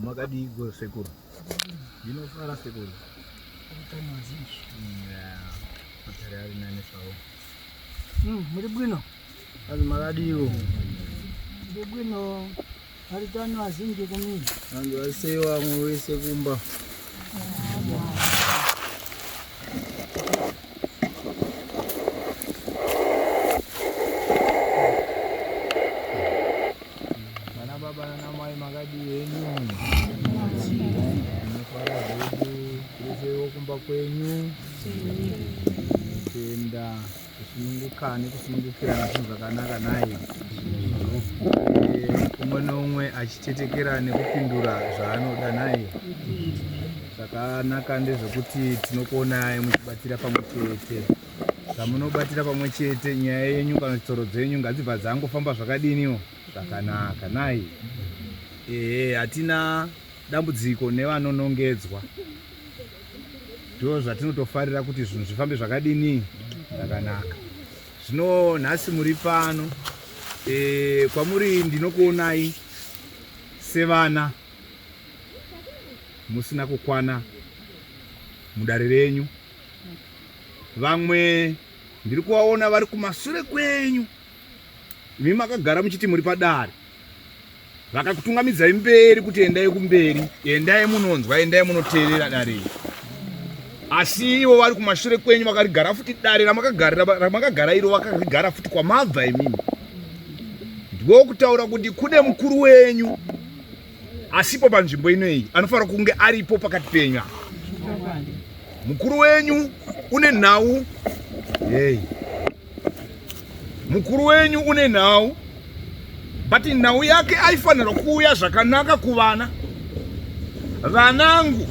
Makadiiko sekuru? Ndinofara sekuru. Matare ari nani zvawo. Muri bwino? Hanzi makadiiko? Muri bwino. Varitano vazinji kumini. Hanzi vasei vamwe vese kumba. Vana baba nana mai makadii henyu? Tinofara zvedu kuriseiwo kumba kwenyu. Tenda kusununguka nekusunungukirana zvinhu zvakanaka nhai. Umwe neumwe achitetekera nekupindura zvaanoda nhai. Zvakanaka ndezvekuti tinokuonai muchibatira pamwe chete. Zvamunobatira pamwe chete nyaya yenyu kana tsoro dzenyu ngadzibva dzangofamba zvakadiniwo zvakanaka nhai. Ehe, hatina dambudziko nevanonongedzwa, ndo zvatinotofarira kuti zvinhu zvifambe zvakadini zvakanaka. Zvino nhasi muri pano e, kwamuri ndinokuonai sevana musina kukwana mudare renyu. Vamwe ndiri kuvaona vari kumasure kwenyu, imi makagara muchiti muri padare vakakutungamidzai mberi kuti endai kumberi, endai munonzwa, endai munoteerera dare iri. Asi ivo vari kumashure kwenyu vakarigara futi dare ramakagara iro vakarigara futi kwamabva imimi. Ndiko kutaura kuti kune mukuru wenyu asipo panzvimbo ino iyi anofanira kunge aripo pakati penyu apa. Mukuru wenyu une nhau yei mukuru wenyu une nhau but nhau yake aifanirwa kuuya zvakanaka kuvana vanangu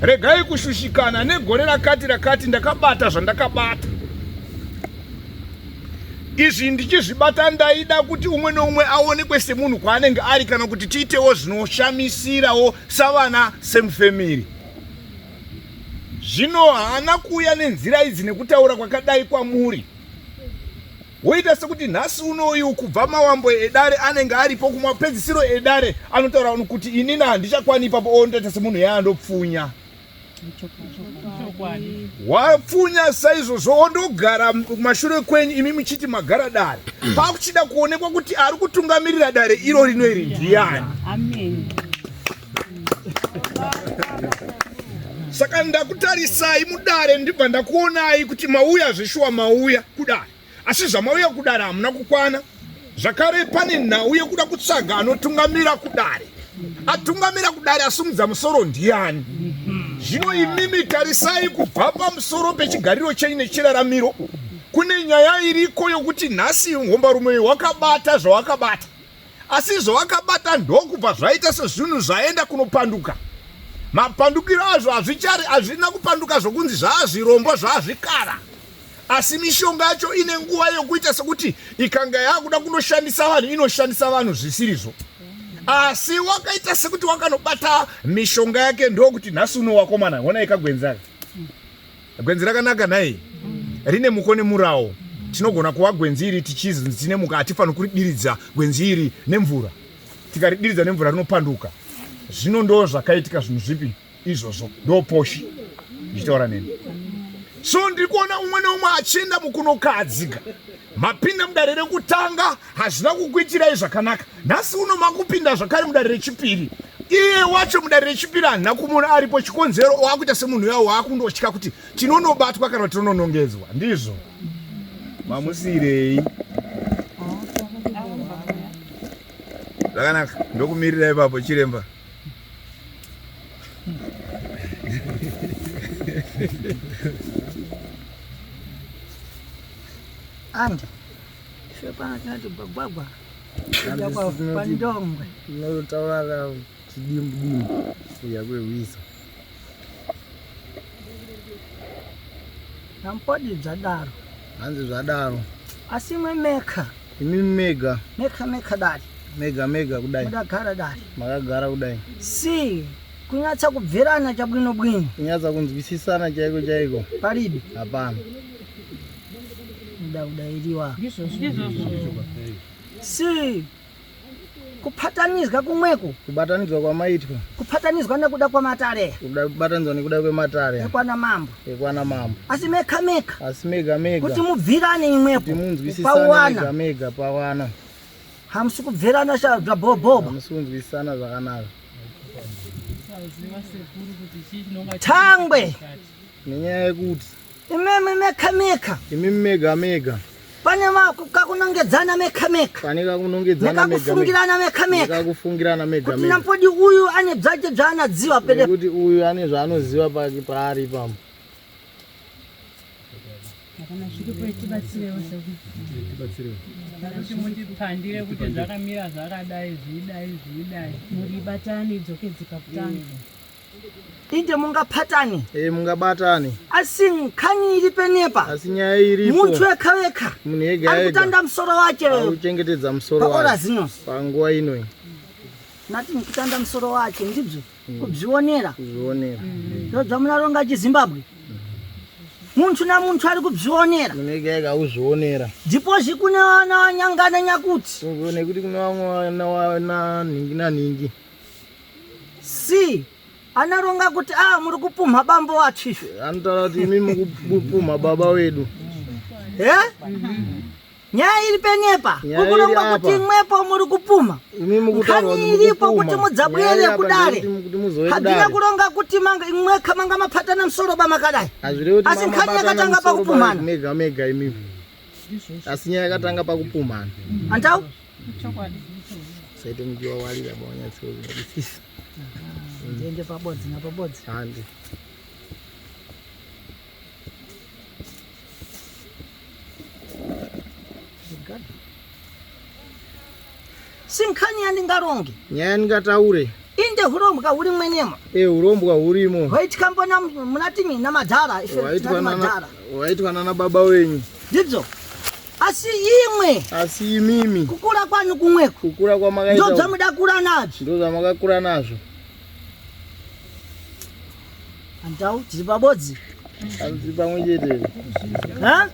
regai kushushikana negore rakati rakati ndakabata zvandakabata izvi ndichizvibata ndaida kuti umwe neumwe aonekwe semunhu kwaanenge ari kana kuti tiitewo zvinoshamisirawo savana semufemiri Zvino haana kuuya nenzira idzi nekutaura kwakadai kwamuri. Woita sekuti nhasi unoyu kubva mawambo edare anenge aripo kumapedzisiro edare anotaura kuti inini handichakwani ipapo ondoita semunhu yaandopfunya. Wapfunya saizvozvo wondogara kumashure kwenyu imi muchiti magara dare. Pakuchida kuonekwa kuti ari kutungamirira dare iro rino iri ndiyani. Amen. Saka ndakutarisai mudare ndibva ndakuonai kuti mauya zveshuwa mauya kudare, asi zvamauya kudare hamuna kukwana. Zvakare pane nhau yekuda kutsvaga anotungamira kudare. Atungamira kudare asumudza musoro ndiyani? Zvino imimi tarisai kubva pamusoro pechigariro chenyu nechiraramiro, kune nyaya iriko yokuti nhasi hombarume uyu wakabata zvawakabata. Asi zvawakabata ndokubva zvaita sezvinhu zvaenda kunopanduka. Mapandukiro azvo hazvichari hazvina kupanduka zvokunzi zvaazvirombo zvaazvikara. Asi mishonga yacho ine nguva yokuita sekuti ikanga yakuda kunoshandisa vanhu inoshandisa vanhu zvisirizvo. Asi wakaita sekuti wakanobata mishonga yake ndokuti nhasi uno wakomana honai kagwenzi aka. Gwenzi rakanaka nhai, rine muko nemurawo. Tinogona kuwa gwenzi iri tichizi tine muka, hatifaniri kuridiridza gwenzi iri nemvura. Tikaridiridza nemvura rinopanduka. Zvino ndo zvakaitika zvinhu zvipi izvozvo, ndo poshi ndichitaura neni. So ndiri kuona umwe neumwe achienda mukunokahadzika. Mapinda mudare rekutanga hazvina kukuitirai zvakanaka. Nhasi uno makupinda zvakare mudare rechipiri. Iye wacho mudare rechipiri handina kumuona aripo, chikonzero wakuita semunhu uya waakundotya kuti tinonobatwa kana tinononongedzwa. Ndizvo mamusirei zvakanaka, ndokumirira ipapo chiremba. Andi ife pano tinoti gwagwagwa kuda kwandongwe Tinotaura chidimbu dimbu kuya kwehwiza. Nampodi zvadaro. Hanzi zvadaro. Asi imwe meka. Imi mega. Meka meka dare. Mega mega kudai. Mudagara dare. Makagara kudai. Si kunyatsa kubvirana chabwino bwino. Kunyatsa kunzwisisana chaiko chaiko. Paribe. Hapana. Muda kudairiwa. Si. Kupatanidzwa kumweko. Kubatanidzwa kwamaitwa. Kupatanidzwa nekuda kwamatare. Kubatanidzwa nekuda kwematare. Ekwana mambo. Ekwana mambo. Asi meka meka. Asi mega mega. Kuti mubvirane imwepo. Kuti munzwisisane mega mega pawana. Hamusi kubvirana zvabhobhoba. Hamusi kunzwisisana zvakanaka. Tangwe. Nenyaya yekuti imimi meka meka. Imimi mega mega. Pane kakunongedzana meka meka. Pane kakunongedzana mega meka. Nekakufungirana meka meka. Nekakufungirana mega meka. Kuti nampodi uyu ane bzake zvaanadziwa pede. Kuti uyu ane zvaanoziva pake paari ipapo. Kana zviripo tibatsirewo sekuru. Tibatsirewo. Kuti mundipandire kuti zvakamira zvakadai zvidai zvidai. Muri batani idzoke dzikaputana. Inde mungapatane. Eh mungabatane. Asi nkhani iri penepa. Asi nyaya iripo. Muntu weka weka. Munhu ega ega. Ari kutanda musoro wache. Ari kuchengetedza musoro wache. Paora zino. Panguva ino. Nati kutanda musoro wache ndibzo. Kubzionera. Kuzvionera. Ndo zvamunaronga chiZimbabwe. Muntu na muntu ari kubzionera. Munhu ega ega uzvionera. Ndipo kune vana vanyangana nyakuti. Nekuti kune vamwe vana na nhingi na nhingi. Si anaronga kuti a muri kupumha bambo wacho izvo. Anotaura kuti imi mukupumha baba wedu. Eh? Nyaya iri penepa. Nyaya iri Kukurongwa apa. kuti imwepo muri kupumha. Imi mukutaura Nkhani kuti iripo mukupumha. kuti mudzabwere Nyaya iri apa kudare. ndeyekuti kuti muzouye Hazvina kudare. kuronga kuti manga imweka manga mapatana musoro bamakadai. Hazvirevi kuti Asi nkhani mamabatana yakatanga musoro pakupumhana. mega mega imimi. Asi nyaya yakatanga pakupumhana. Andau? Saite muchiwawalira bawanyatsokubatisisa. Ndiende pabodzi napabodzi. Handi. Si nkhani yandingaronge. Nyaya ndingataure. Inde hurombwa huri mwenemo. Eh hurombwa hurimo. Hwaitika mbona munatini namadhara ife Hwaitwa tinati nana madhara. hwaitwa nana baba wenyu. Ndibzo. Asi imwe Asi imimi kukura kwanu kumweko kukura kwamakaita ndo zvamudakura nazvo. ndo zvamakakura nazvo. Andau tiri pabodzi. Asi pamwe chete. Ha?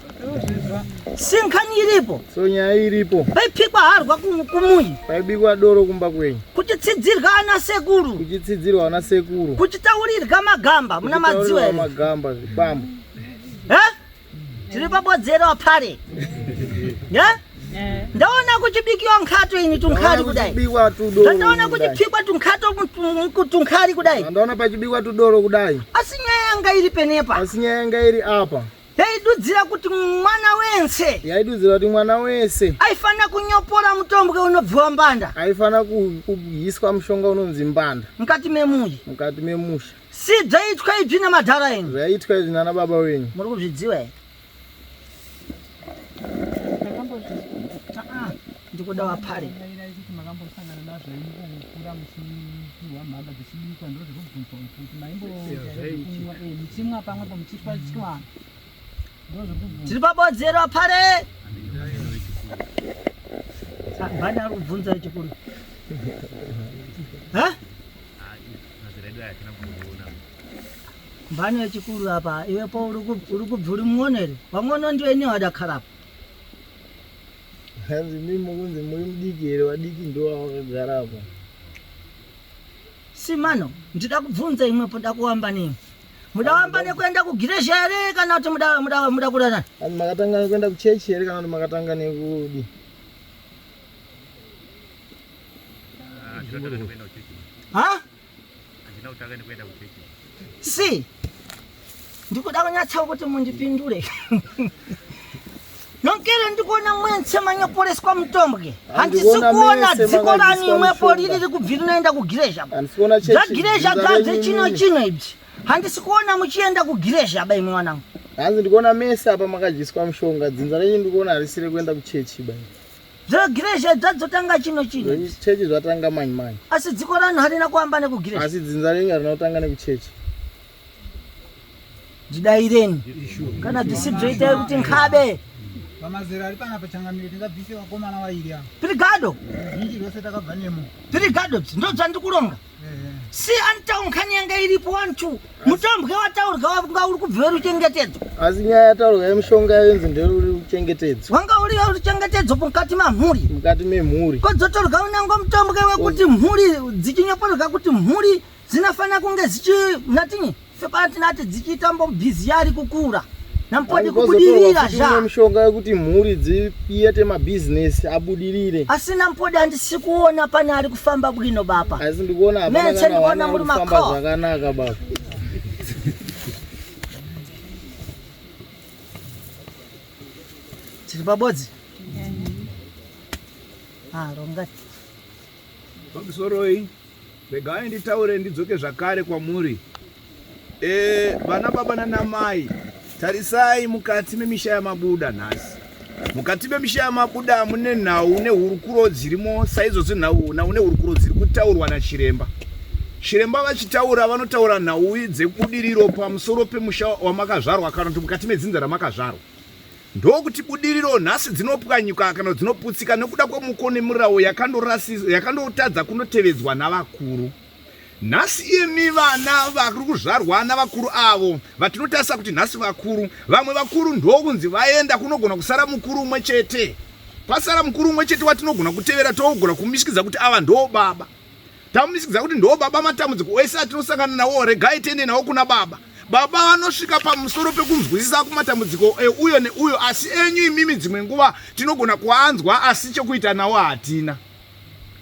Si nkhani iripo. So nyaya iripo. Paipikwa harwa kumuyi. Paibikwa doro kumba kwenyu. Kuchitsidzirwa ana sekuru. Kuchitsidzirwa ana sekuru. Kuchitaurirwa magamba muna madziwa here. Magamba zvikwambo. Eh? Tiri pabodzi here wapare. Yeah? Ndaona kuchibikiwa nkhato ini tunkhari kudai. Kuchibikwa tudoro. Ndaona kuchipikwa tunkhato tunkhari kudai. Ndaona pachibikwa tudoro kudai. Asi nyaya yanga iri penepa. Asi nyaya yanga iri apa. Yaidudzira kuti mwana wense. Yaidudzira kuti mwana wese aifana kunyopora mutombwe unobviwa mbanda. Aifana kuiswa mushonga unonzi mbanda. Mukati memuyi. Mukati memusha. Si zvaitwa izvi namadhara enyu. Zvaitwa izvi nana baba wenyu. Muri kuzvidziwa here? Ndikuda wapare. Makambosangana nazvo mukukura muchipiwa mhamba dzichibikwa ndo zvekubvunzwa kuti maimbo muchimwa pamwepo muchitwa chiwana ndo zvekubvunzwa. Tiri pabodzi here wapare? Bhani ari kubvunza chikuru. Ha? Mbani wechikuru apa iwepo uri kubva uri muono here? Wang'ono ndiwe ini wadakharapa. Hanzi mimi mukunzi muri mudiki here vadiki ndo vakagara apa. Simano, ndida kubvunza imwepo ndakuwamba nemi. Muda wamba nekuenda kugiresha here kana kuti muda kudanana? Hanzi makatanga nekuenda kuchechi here kana kuti makatanga nekudi? Ha? Si. Ndikuda kunyatsa kuti mundipindure. Nonkere ndikuona mwense manyoporeswa mutombwe. Handisi kuona dziko rani imwepo riri rikubvi rinoenda kugiresha. Zvagiresha zvabve chino chino ibvi. Handisi kuona muchienda kugiresha ba imwe wanangu. Hanzi ndikuona mese apa makadyiswa mushonga dzinza renyu ndikuona harisiri kuenda kuchechi ba. Zvegiresha zvadzotanga chino chino. Chechi zvatanga manyi manyi. Asi dziko ranu harina kuamba nekugiresha. Asi dzinza renyu harina kutanga nekuchechi. Ndidaireni. Kana zvisibzoitai kuti nkhabe. Pamazera ari panapa changamire tingabvise vakomana vairi ava. Pirigado. Zhinji rwese takabva nemo. Pirigado ndo zvandikuronga. Si antawo nkhani yanga iripo wantu mutombwe wataurwa wanga uri kubva ruchengetedzo. Asi nyaya yataurwa yemushonga yenzi nderuri ruchengetedzo. Wanga uri ruchengetedzo mukati mamhuri. Mukati memhuri. Kodzotorwa unango mutombwe wekuti mhuri dzichinyoporwa kuti mhuri dzinofanira kunge dzichi natinyi sepatinati dzichiita mbobhizi yari kukura nampodi kubudirira zva mishonga yekuti mhuri dziite mabhizinesi abudirire asi nampodi handisi kuona pane ari kufamba bwino baba asi ndikuona hapana kana wana ari kufamba zvakanaka baba tiri pabodzi ah, ronga Pamusoroi, regai nditaure ndidzoke zvakare kwamuri. E, vana baba nanamai, tarisai mukati memisha yamabuda nhasi. Mukati memisha yamabuda mune nhau nehurukuro dzirimo saizvozvo nhau nhau nehurukuro dziri kutaurwa nachiremba. Chiremba vachitaura vanotaura nhau dzebudiriro pamusoro pemusha wamakazvarwa kana kuti mukati medzinza ramakazvarwa. Ndokuti budiriro nhasi dzinopwanyuka kana dzinoputsika nekuda kwemuko nemurawo yakandotadza kunotevedzwa navakuru. Nhasi imi vana vari kuzvarwa navakuru avo vatinotarisa kuti nhasi vakuru, vamwe vakuru ndokunzi vaenda kunogona kusara mukuru umwe chete. Pasara mukuru umwe chete watinogona kutevera togona kumisikidza kuti ava ndo baba. Tamumisikidza kuti ndo baba matambudziko ese atinosangana nawo regai tiende nawo kuna baba. Baba vanosvika pamusoro pekunzwisisa kumatambudziko euyo neuyo asi enyu imimi dzimwe nguva tinogona kuanzwa asi chekuita nawo hatina.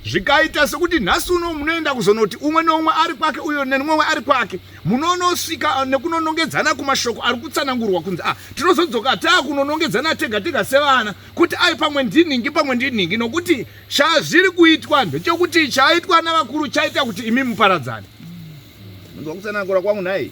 Zvikaita sekuti nhasi uno munoenda kuzonoti umwe neumwe ari kwake uyo nemumwe ari kwake munonosvika eh, nekunonongedzana kumashoko ari kutsanangurwa kunzi ah tinozodzoka taakunonongedzana tega tega sevana kuti ai pamwe ndinhingi pamwe ndinhingi nokuti chazviri kuitwa ndechekuti chaitwa navakuru chaita kuti imi muparadzane Munzwa kutsanangura kwangu nhai?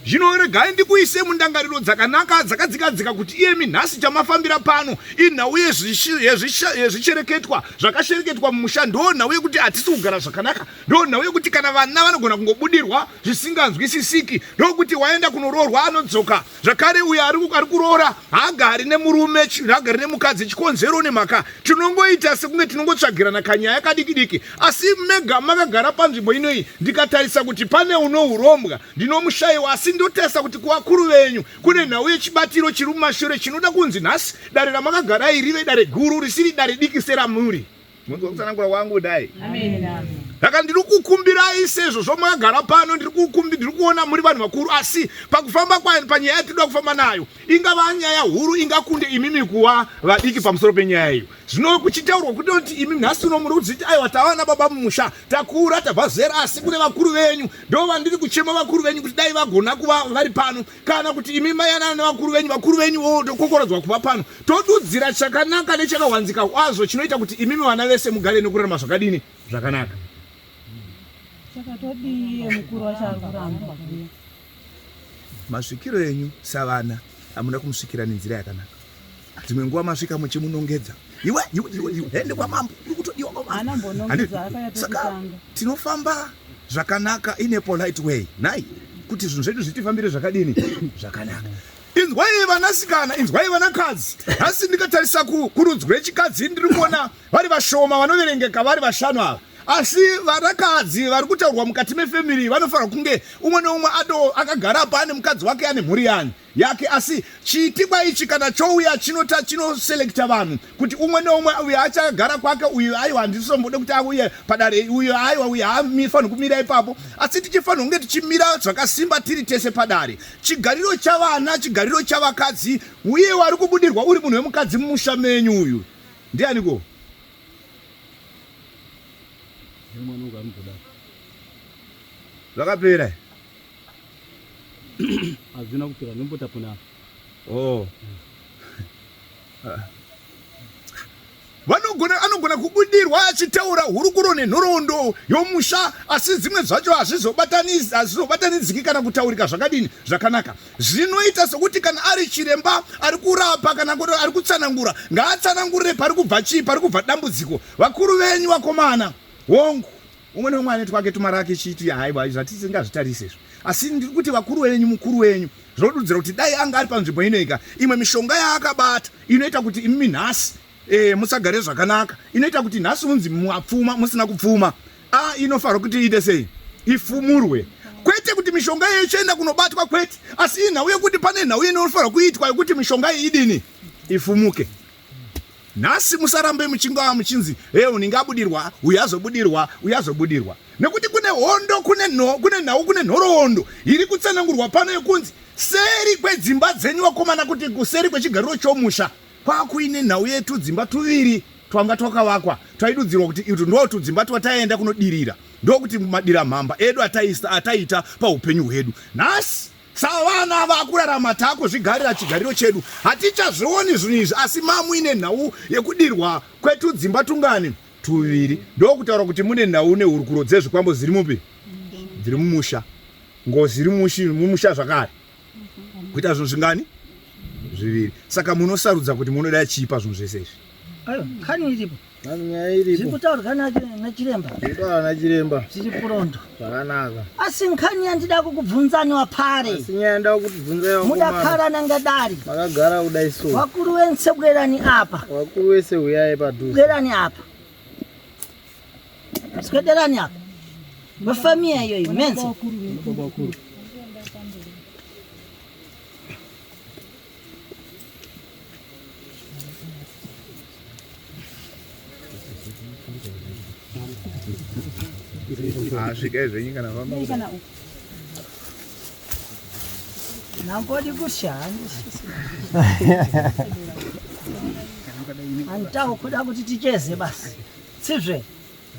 Zvino regai ndikuise mundangariro dzakanaka dzakadzikadzika kuti iyemi nhasi chamafambira pano inhau yezvishereketwa zvakashereketwa mumusha ndo nhau yekuti hatisi kugara zvakanaka ndo nhau yekuti kana vana vanogona kungobudirwa zvisinganzwisisiki ndokuti waenda kunoroorwa anodzoka Zvakare uyo ari kuroora haagari nemurume, haagari nemukadzi chikonzero nemhaka tinongoita sekunge tinongotsvagirana kanyaya kadiki diki asi mega makagara panzvimbo inoyi ndikatarisa kuti pane unohurombwa ndinomushaiwa asi ndotarisa kuti kuvakuru venyu kune nhau yechibatiro chiri mumashure chinoda kunzi nhasi dare ramakagarai rive dare guru risiri dare diki seramuri. Munzwa kutsanangura kwangu dai. Amen. Amen. Saka ndiri kukumbirai sezvo zvomakagara pano ndiri kukumbi ndiri kuona muri vanhu vakuru asi pakufamba kwayo panyaya yatinoda kufamba nayo ingava nyaya huru ingakunde imimi kuva vadiki pamusoro penyaya iyo. Zvino kuchitaurwa kutoti imi nhasi uno muri kudziti aiwa tava na baba mumusha takura tabva zera asi kune vakuru venyu ndo vandiri kuchema vakuru venyu kuti dai vagona kuva vari pano kana kuti imi mayanana nevakuru venyu vakuru venyu wo tokokorodzwa kuva pano todudzira chakanaka nechakahwanzika kwazvo chinoita kuti imimi vana vese mugare nekurarama zvakadini zvakanaka saka todii mukuru wacho ari kuramba kuuya masvikiro enyu savana hamuna kumusvikira nenzira yakanaka dzimwe nguva masvika muchimunongedza iwe iwe iwe iwe ende kwamambo uri kutodiwa kwamambo saka tinofamba zvakanaka in a polite way nhai kuti zvinhu zvedu zvitifambire zvakadini zvakanaka inzwai vanasikana inzwai vanakadzi nhasi ndikatarisa kurudzi rwechikadzi ndiri kuona vari vashoma vanoverengeka vari vashanu ava asi vanakadzi vari kutaurwa mukati mefemiri vanofanira kunge umwe neumwe ato akagara apa ane mukadzi wake ane mhuri yani yake asi chiitikwa ichi kana chouya chinota chinoselekta vanhu kuti umwe neumwe uyo achagara kwake uyu aiwa handisombode kuti auye padare uyu aiwa uyu hafaniri kumira ipapo asi tichifanira kunge tichimira zvakasimba tiri tese padare chigariro chavana chigariro chavakadzi uye wari kubudirwa uri munhu wemukadzi mumusha menyu uyu ndianiko zvakapera Hazvina kupera ndombotapona apa. Oh. Vanogona anogona kubudirwa achitaura hurukuro nenhoroondo yomusha asi dzimwe dzacho hazvizobatanidziki kana kutaurika zvakadini zvakanaka. Zvinoita sokuti kana ari chiremba ari kurapa kana kuti ari kutsanangura ngaatsanangurire pari kubva chii pari kubva dambudziko. Vakuru venyu vakomana hongu Umwe neumwe ane twake tumaraki chiti haiwa zvatisingazvitarise izvo. Asi ndiri kuti vakuru wenyu mukuru wenyu zvinodudzira kuti dai anga ari panzvimbo inoika imwe mishonga yaakabata inoita kuti imimi nhasi e, musagare zvakanaka inoita kuti nhasi unzi mwapfuma musina kupfuma a inofanirwa kuti iite sei? Ifumurwe kwete kuti mishonga iyo ichienda kunobatwa kwete, asi inhau yekuti pane nhau inofanira kuitwa yekuti mishonga iyi idini ifumuke. Nhasi musarambe muchingava muchinzi he unenge abudirwa uyu azobudirwa uyu azobudirwa, nekuti kune hondo kune no, kune nhau kune nhoroondo iri kutsanangurwa pano yekunzi seri kwedzimba dzenyu vakomana, kuti kuseri kwechigariro chomusha kwakuine nhau yetudzimba tuviri twanga twakavakwa twaidudzirwa kuti itwu ndo tudzimba twataienda kunodirira, ndokuti madira mhamba edu ataisa ataita paupenyu hwedu. Nhasi savana vakurarama takuzvigarira chigariro chedu, hatichazvioni zvinhu izvi, asi mamuine nhau yekudirwa kwetudzimba tungani tuviri, ndokutaura kuti mune nhau nehurukuro dzezvikwambo dziri mupi dziri mumusha, ngozi iri mumusha zvakare, kuita zvinhu zvingani zviviri. Saka munosarudza kuti munoda chii pazvinhu zvese izvi. Ayo, kani iripo. Hanzi nyaya iripo. Zviri kutaurwa nachiremba. Zviri kutaurwa nachiremba. Zviri purondo. Zvakanaka. Asi nkhani yandida kukubvunzani wapare. Asi nyaya yandida kukubvunza yawo. Mudakara nangadari. Makagara kudai so. Vakuru vense bwerani apa. Vakuru vese huyai padhuze. Bwerani apa. Swederani apa. Vafamia iyo imense. Svikai zvenyu kana vama. Nambodi kusha. Antawo kuda kuti ticheze basi. Sizve.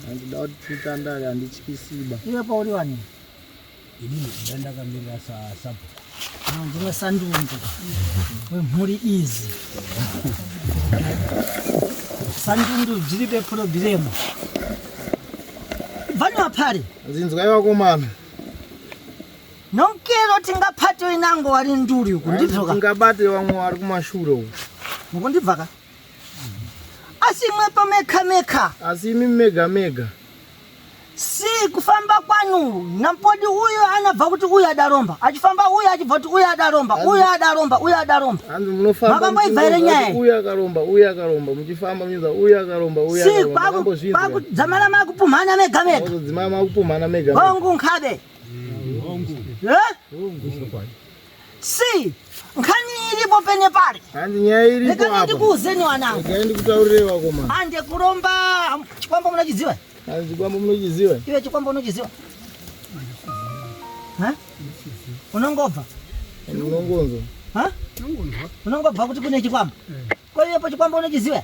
Handida kuti titandare handityisiba. Iwe pauri wani? Inini ndandakamirira sabhuku. Ah, ndimwe sandundu wemhuri izi. Sandundu dziri pepurobhiremu. Bvani wapari. Zinzwai vakomana. Nomkero tingapate inango wari nduri uku ndibvoka. Tingabate vamwe vari kumashure uku. Mukundibvaka? Asi imwe pameka meka. Asi imi mega mega. Si kufamba kwanu nampodi uyu anabva kuti uyu adaromba achifamba uyu achibva kuti uyu adaromba uyu adaromba uyu adaromba. Hanzi munofamba Makamboibva here nyaya iyi? uyu akaromba uyu akaromba muchifamba muchiza uyu akaromba uyu Si akaromba kwaku makambozvinzwa kwakudzamara makupumhana mega mega. Mozodzimara makupumhana mega mega. Hongu nkhabe. Eh? Si nkhani iripo pene pali. Hanzi nyaya iripo Regai apa. ndikuuzeni wanangu. Regai ndikutaurire vakomana. Ande kuromba chikwambo munochiziva? Hanzi chikwambo munochiziva? Iwe chikwambo unochiziva? Ha? Unongobva? Unongonzwa. Ha? Unongobva kuti kune chikwambo? Ko iwepo chikwambo unochiziva?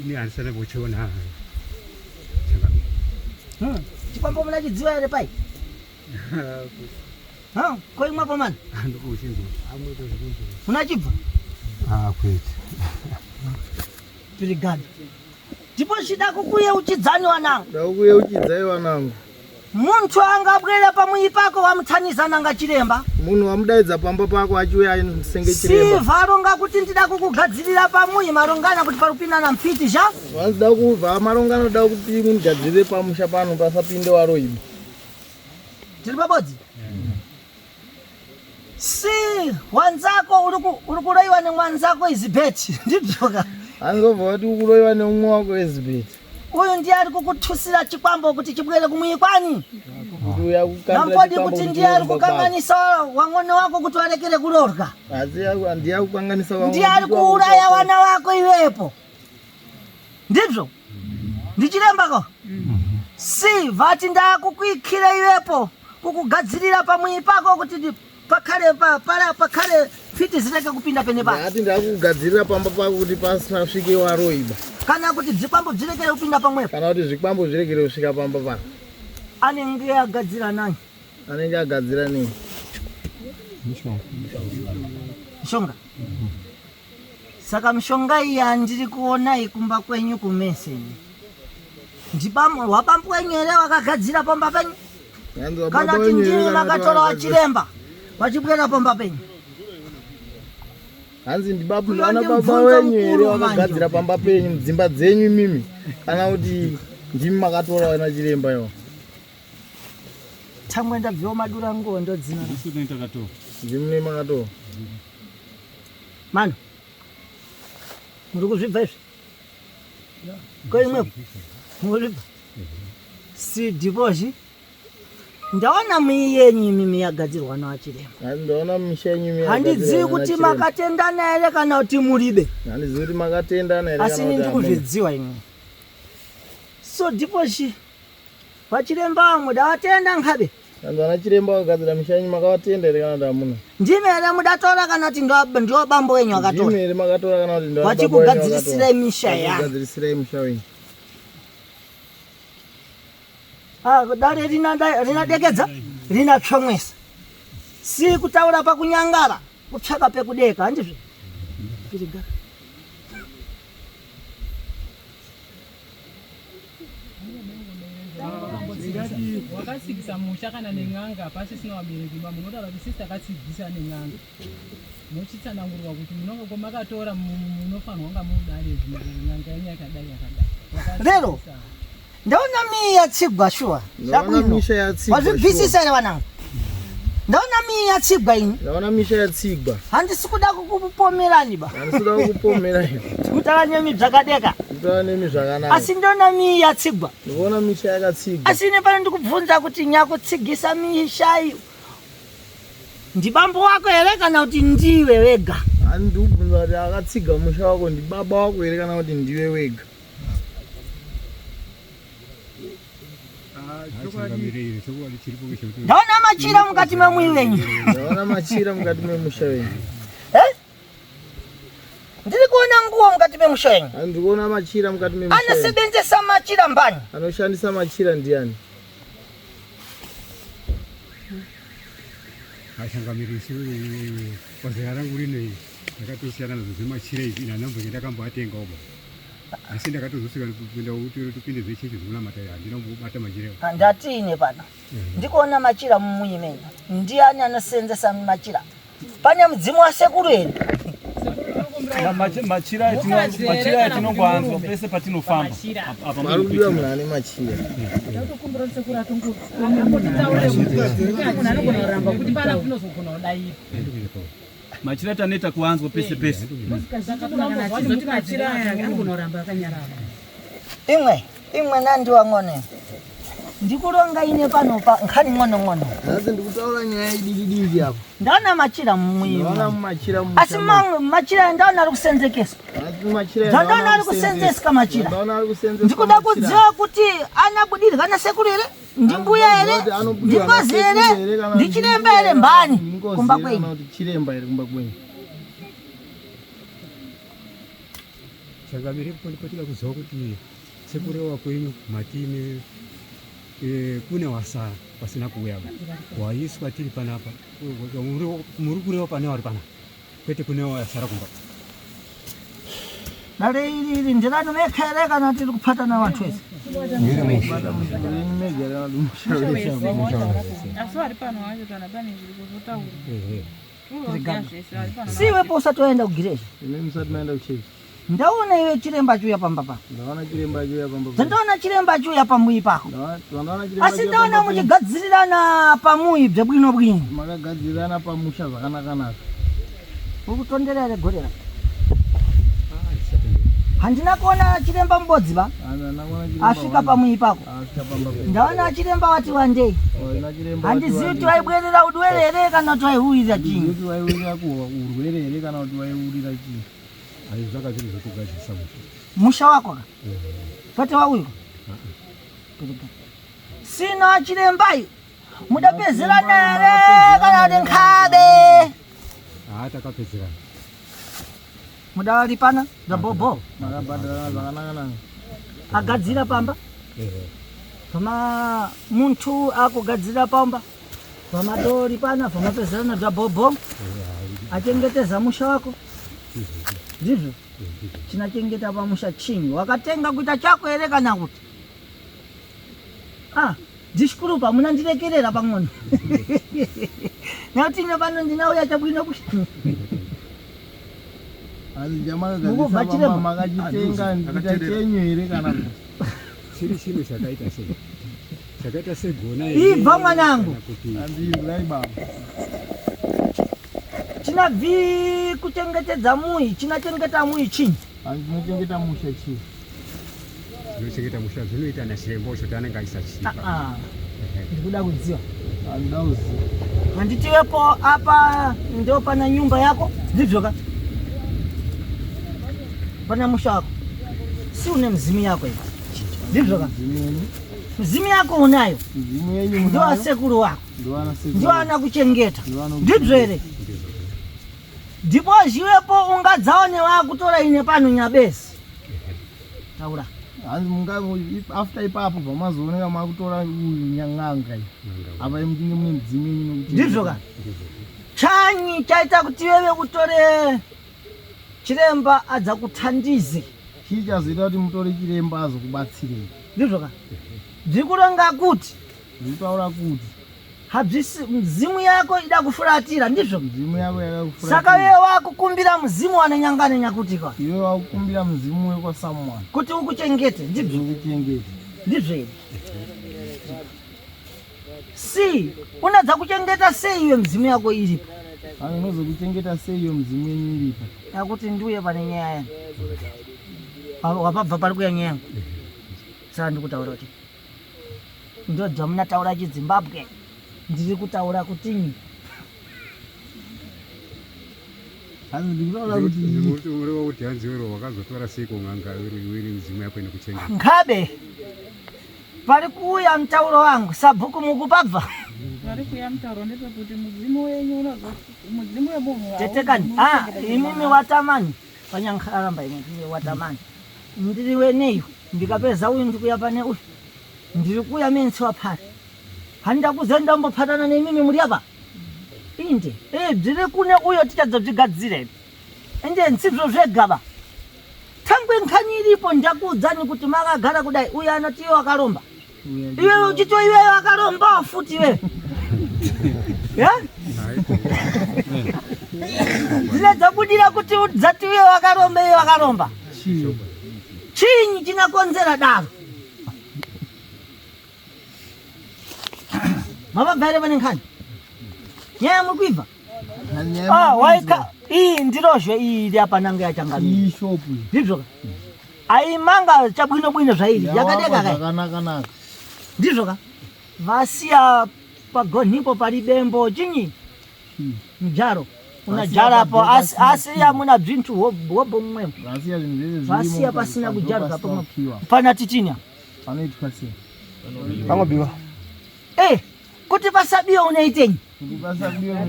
Ini handisati kuchiona. Chikwambo munochiziva here pai? Ha, ko imwe mani? Munachibva? Ah, kwete. Brigade. Ndipo chida kukuyeuchidzani wanangu. Da kukuyeuchidzai wanangu. Muntu angabwera pamuyi pako wamutsanisa nanga chiremba. Munhu wamudaidza pamba pako achiuya senge chiremba. Si varonga kuti ndida kukugadzirira pamuyi marongana kuti parupinda mfiti zha. Vanzida kubva marongana da kuti munigadzirire pamusha pano pasapinde waroiba. Tiri pabodzi? Si wanzako uri kuroiwa nemwanzako izibeti ndibzoka. Anzobva wati ukuroiwa neumwe wako izibeti. Uyu ndiye ari kukutusira chikwambo kuti chibwere kumuyi kwani. Nampodi kuti ndiye ari kukanganisa wang'ono wako kuti warekere kurorwa. Ndiye ari kukanganisa wang'ono. Ndiye ari kuuraya wana wako iwepo. Ndizvo? Ndichiremba ko? Si vati ndakukuikira iwepo kukugadzirira pamwii pako kuti pakhale pala pakhale mfiti zireke kupinda pene pa. Ndati ndakugadzirira pamba pako kuti pasasvike waroiba. Kana kuti zvikwambo zvirekere kupinda pamwepo. Kana kuti zvikwambo zvirekere kusvika pamba pako. Anenge agadzira nani? Anenge agadzira nei? Mishonga. Saka mishonga iyi yandiri kuona iyi kumba kwenyu kumese wabambo wenyu here wakagadzira pamba penyu kana kuti ndimi makatora wachiremba wachibwera pamba penyu? Hanzi ndibabana baba wenyu here wakagadzira pamba penyu mudzimba dzenyu imimi kana kuti ndimi makatora vana chiremba iwo? Tangwe ndabviwa madura nguo ndodzina. Ndimi makatora. Mano, muri kuzvibva izvi? Ko imwe muri kuzvibva? Si divoshi? Ndaona mii yenyu imimi yagadzirwa navachiremba. Ndaona misha yenyu imimi. Handizivi kuti makatendana here kana kuti muribe. Handizivi kuti makatendana here. Asi ini ndikuzvidziwa ini. So diposhi vachiremba vamwe davatenda nkabe. Hanzi vana chiremba vakagadzira misha yenyu makavatenda here kana kuti hamuna? Ndimi here mudatora kana kuti ndiwo bambo wenyu vakatora? Ndimi here makatora kana kuti ndiwo bambo wenyu vakatora? Vachikugadzirisirai misha yangu. Vachikugadzirisirai musha wenyu. Ah, dare rinadekedza rinatsvomwesa si kutaura pakunyangara kutsvaka pekudeka handizvo pirigara wakatsigisa musha kana nen'anga pasisina vabereki ba munotaura kuti sisi takatsigisa nen'anga mochitsanangurwa kuti munonga kwamakatora munofanirwa kunga mudare n'anga yenyu yakadai yakadai rero Ndaona mii yatsigwa shuwa. Ndaona misha yatsigwa. Wazvibvisisa here vanangu? Ndaona mii yatsigwa ini. Ndaona misha yatsigwa. Handisi kuda kukupomerani ba. Handisi kuda kukupomerani. Kutaura nemi zvakadeka. Kutaura nemi zvakanaka. Asi ndaona mii yatsigwa. Ndikuona misha yakatsigwa. Asi ini pano ndikubvunza kuti nyakutsigisa misha iyo ndibambo wako here kana kuti ndiwe wega? Handikubvunza kuti akatsiga musha wako ndibaba wako here kana kuti ndiwe wega? Ndaona machira mukati memwiri wenyu. Ndaona machira mukati memusha wenyu. Eh? Ndiri kuona nguo mukati memusha wenyu. Ndiri kuona machira mukati memusha. Anosebenzesa machira mbani? Anoshandisa machira ndiani? Achangamirisi pazera rangu rino iri ndakatosiyana nazvo zvemachira izvi ini handambonge ndakamboatengawo ba asi ndakatozosvika kupinda kuti tupinde zvechechi zvekunamata handina kumbobata machira iwayo. Ndatiine pano ndikuona machira mumuyi menyu ndiani anosenzesa machira pane mudzimu wasekuru here Machira atinongoanzwa pese patinofamba apa Pari kudiwa munhu ane machira. Tokumbira kuti sekuru atongotaure munhu anogona kuramba kuti pana kunozogona kudaira. Machira taneta kuanzwa pese pese. Imwe imwe nandiwa ng'ono ndikuronga ine pano pa nkhani ng'ono ng'ono. Nhasi ndikutaura nyaya idiki diki apo. Ndaona machira mumwe. Ndaona machira mumwe. Asi mamwe machira ndaona ari kusenzekeswa. Ndaona ari kusenzeswa machira. Ndikuda kuziva kuti anabudirwa nasekuru here? Ndimbuya here? Ndingozi here? Ndichiremba here mbani? Kumba kwenyu. Chiremba here kumba kwenyu. Changamire patida kuziva kuti sekurewa kwenyu matini e, kune wasara pasina kuuya waiswa tiri panapa muri kureva pane wari panapa kwete kune wasara kumba dare iri iri ndirani meka here kana tiri kupatana vanhu vese asi vari pano vacho kana pane zviri kuzotaura siwepo usati waenda kugireshi musati maenda kuchechi Ndaona iwe chiremba achiuya pamba pako. Ndaona chiremba achiuya pamba pako. Ndaona chiremba achiuya pamuyi pako. Ndaona chiremba. Asi ndaona muchigadzirirana pamuyi bwino bwino. Makagadzirirana pamusha zvakanaka naka. Uri kutondera here gore rako? Handina kuona chiremba mubodzi ba. Asvika pamuyi pako. Ndaona chiremba wati wandei. Handizivi kuti waibwerera udwere here kana kuti waihuwirira chii. Kuti waiwirira urwere here kana kuti waiwurira chii. Ayi zvaka zviri zvekugadzirisa musha. Musha wako ka? Kwete wauyu. Sino chirembai. Mudapedzerana here kana kuti nkhabe? Ah takapedzerana. Mudaripana zvabobo. Makabhadharana zvakanaka naka. Agadzira pamba. Pama muntu akugadzira pamba. Pamatoripana pamapedzerana zvabobo. Achengeteza musha wako. Ndizvo. Chinachengeta pamusha chinyi. Wakatenga kuita chako here kana kuti? Ah, ndishikurupa munandirekerera pang'ono. Nekuti ine pano ndinauya chabwino ku Mukubva chiremba makachitenga ndita chenyu here kana kuti? Chiri chinhu chakaita sei? Chakaita segona Ibva mwanangu. Andibvai baba. Chinabvi kuchengetedza muyi, chinachengeta muyi chinyi? Chinochengeta musha chii? Chinochengeta musha zvinoita nachiremba wacho kuti anenge aisa chii. Ah, ah. Ndikuda kuziva. Handitiwepo apa ndo pana nyumba yako ndizvo ka? Pana musha wako. Si une mzimu yako iyi. Ndizvo ka? Mzimu yako unayo. Ndio asekuru wako. Ndio anakuchengeta. Ndizvo here? Ndipo zviwepo ungadzaone wakutora ine pano nyabesi. Taura. Hanzi munga after ipapo bvamazooneka makutora uyu nyang'anga iyi. Apa muchinge mune mudzimu yenyu nokuti. Ndizvo ka? Chanyi chaita kuti wewe utore chiremba adza kuthandize. Chii chazoita kuti mutore chiremba azokubatsirei? Ndizvo ka? Bzikuronga kuti. Zvitaura kuti. Habzisi mzimu yako ida kufuratira ndizvo? Mzimu yako yakakufuratira. Saka iwe wakukumbira mzimu wanenyangane nyakuti kwa. Iwe wakukumbira mzimu wekwa someone. Kuti ukuchengete ndizvo? Ukuchengete. Ndizvo here? Si unadza kuchengeta sei iwe mzimu yako iripo? Ano unozokuchengeta sei iwe mzimu yenyu iripo? Yakuti ndiuye pane nyaya yangu. Wapabva pari kuya nyaya yangu. Saka ndikutaura kuti Ndodzvamunataura chiZimbabwe ndiri kutaura kutinyi. Hanzi ndikutaura kuti ureva kuti hanzi iwe wakazotora seiko n'anga iri midzimu yako inokuchengeta. Ngabe pari kuuya mutauro wangu sabhuku mukupabva. Pari kuuya mutauro ndepekuti mudzimu wenyu unozo mudzimu wemunhu tetekani ah imimi watamani panyankaramba imwe watamani ndiri weneyo ndikapeza uyu ndikuya pane uyu Ndiri kuuya mensi wapari. Handakuze ndambopatana nemimi muri apa. Inde, eh dziri kune uyo tichadzozvigadzira ipi. Ende nsizvo zvega ba. Tangwe nkhani iripo ndakuudzani kuti makagara kudai uyo anoti iwe wakaromba. Iwe uchito iwe wakaromba futi iwe. Ya? Dzine dzabudira kuti dzati iwe wakaromba iwe wakaromba. Chinyi chinakonzera daro? Mavabva here vane nkhani? Nyaya muri kuibva? Ah, waika iyi ndirozve iyi iri apa nanga yachangamira. Iyi shop iyi. Ndizvo ka? Aimanga chabwino bwino zvairi. Yakadeka kai. Zvakanaka naka. Ndizvo ka? Vasiya pagonhipo pari bembo chinyi? Mujaro. Unajara apo asi asi amuna bzintu hobho mumwemo. Vasiya zvinhu zvese zvirimo. Vasiya pasina kujarwa pamwe. Pana titinya. Panoitwa sei? Panobiwa. Eh, kuti pasabiwa unoitenyi? Kuti pasabiwa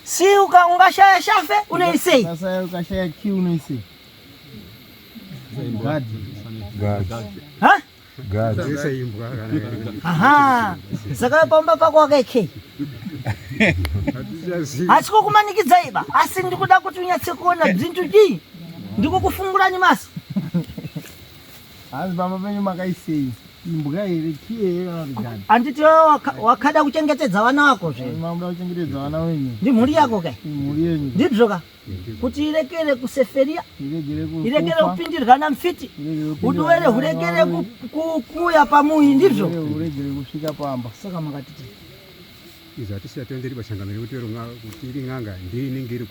Si uka ungashaya shafe unoisei? Pasaya ukashaya key unoisei? Gadi. Gadi. Ha? Aha, saka pamba pako wakaikei? Asi kukumanikidza iba, asi ndikuda kuti unyatse kuona bzintu chii, ndikukufungurani maso. Hanzi pamba penyu makaisei? Imbwa here, kii here kana kuti gadi? Handiti wewe wakada kuchengetedza vana vako zve? Mamuda kuchengetedza vana wenyu. Ndi mhuri yako kai? Mhuri yenyu. Ndizvo ka? Kuti irekere kuseferia, irekere kupindirwa namfiti, uduwere hurekere kuuya pamuyi, ndizvo huregere kusvika pamba. Saka makatiti izvo hatisiyatenderi bachangamire kuti kuti iri n'anga ndiyo inenge iri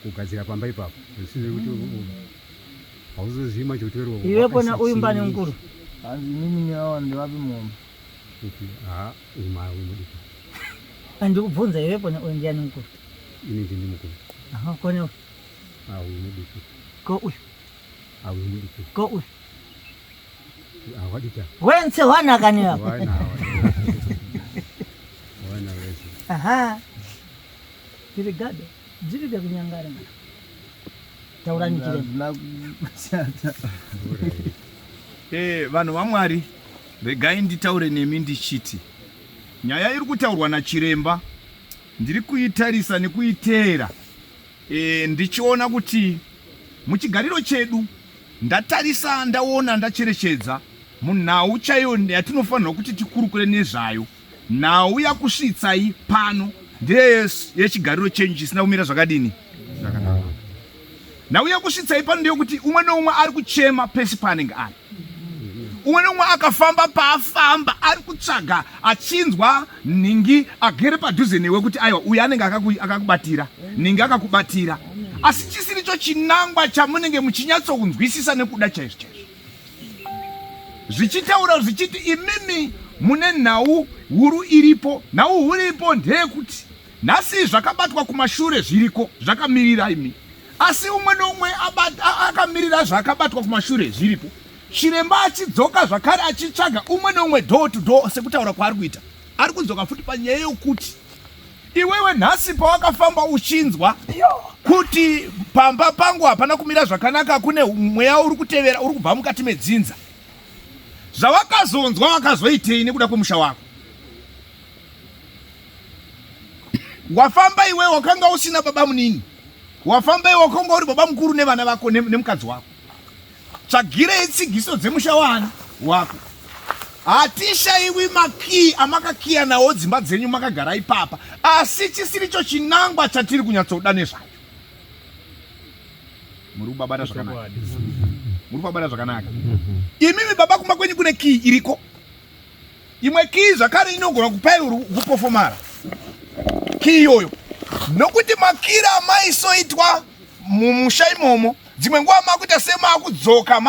kugadzira pamba ipapo zvisizve kuti hauzozivi manje kuti iwe kona uyu mbani mukuru hanzi imimi neawa ndivapi mombe kuti haa uyu mudiki andikubvunza iwe kona uyu ndiani mukuru Ini ndini mukuru. Aha, kone uyu. Ah, uyu mudiki. Ko uyu. Ah, uyu mudiki. Ko uyu. Ah, wadita. Wense wana kani wapo. Wana. Wana wese. Aha. Tiri gade. Dziri de kunyangara. Taurani chiremba. Kushata. Eh, vanhu vaMwari, regai nditaure nemi ndichiti nyaya iri kutaurwa nachiremba Ndiri kuitarisa nekuiteera e, ndichiona kuti muchigariro chedu ndatarisa ndaona ndacherechedza munhau chaiyo yatinofanirwa kuti tikurukure nezvayo nhau yakusvitsai pano ndeye yechigariro chenyu chisina kumira zvakadini zvakanaka nhau yakusvitsai pano ndeyekuti umwe neumwe ari kuchema pese paanenge ari umwe neumwe akafamba paafamba ari kutsvaga achinzwa nhingi agere padhuze newe kuti aiwa uyu anenge akakubatira nhingi akakubatira asi chisiri cho chinangwa chamunenge muchinyatsokunzwisisa nekuda chaizvo chaizvo. Zvichitaura zvichiti imimi mune nhau huru iripo. Nhau huru iripo ndeyekuti nhasi zvakabatwa kumashure zviriko zvakamirira imi, asi umwe neumwe akamirira zvakabatwa kumashure zviripo. Chiremba achidzoka zvakare achitsvaga umwe neumwe door to door sekutaura kwaari kuita, ari kudzoka futi panyaya yokuti iwewe nhasi pawakafamba uchinzwa kuti pamba pangu hapana kumira zvakanaka, kune mweya uri kutevera uri kubva mukati medzinza. Zvawakazonzwa wakazoitei nekuda kwemusha wako? Wafamba iwe wakanga usina baba munini, wafamba iwe wakanga uri baba mukuru nevana vako nemukadzi wako. Tsvagirei tsigiso dzemusha waani wako. Hatishaiwi makii amakakiya nawo dzimba dzenyu makagara ipapa, asi chisiricho chinangwa chatiri kunyatsoda nezvacho. Muri kubabata zvakanaka, muri kubabata zvakanaka. Imimi baba, kumba kwenyu kune kii iriko. Imwe kii zvakare inogona kupai kupofomara kii iyoyo, nokuti makira amaisoitwa mumusha imomo dzimwe nguva makuita semakudzoka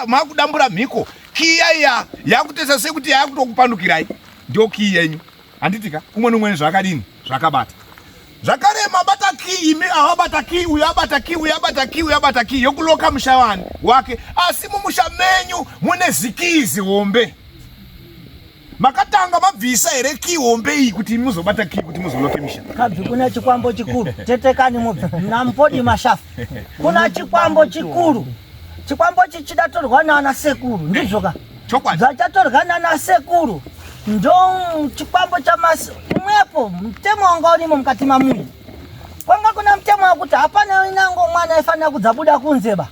makudambura mhiko kii yaiya yakutoita sekuti yakutokupandukirai ndio kii yenyu handitika umwe nomwe zvakadini zvakabata zvakare mabata kii imi awabata kii uyo abata kii uyo abata kii uyo abata kii yokuloka musha wani wake asi mumusha menyu mune zikii zihombe Makatanga mabvisa here key hombe iyi kuti muzobata key kuti muzoloke misha? Kabvi kuna chikwambo chikuru. Tetekani mubvi. Nampodi mashafu. Kuna chikwambo chikuru. Chikwambo chichida torwa nana sekuru. Ndizvo ka? Chokwadi. Zvachatorwa nana sekuru. Ndo chikwambo chamasi mwepo mutemo wanga urimo mukati mamunhu. Kwanga kuna mutemo wekuti hapana inango mwana aifanira kudzabuda kunze ba.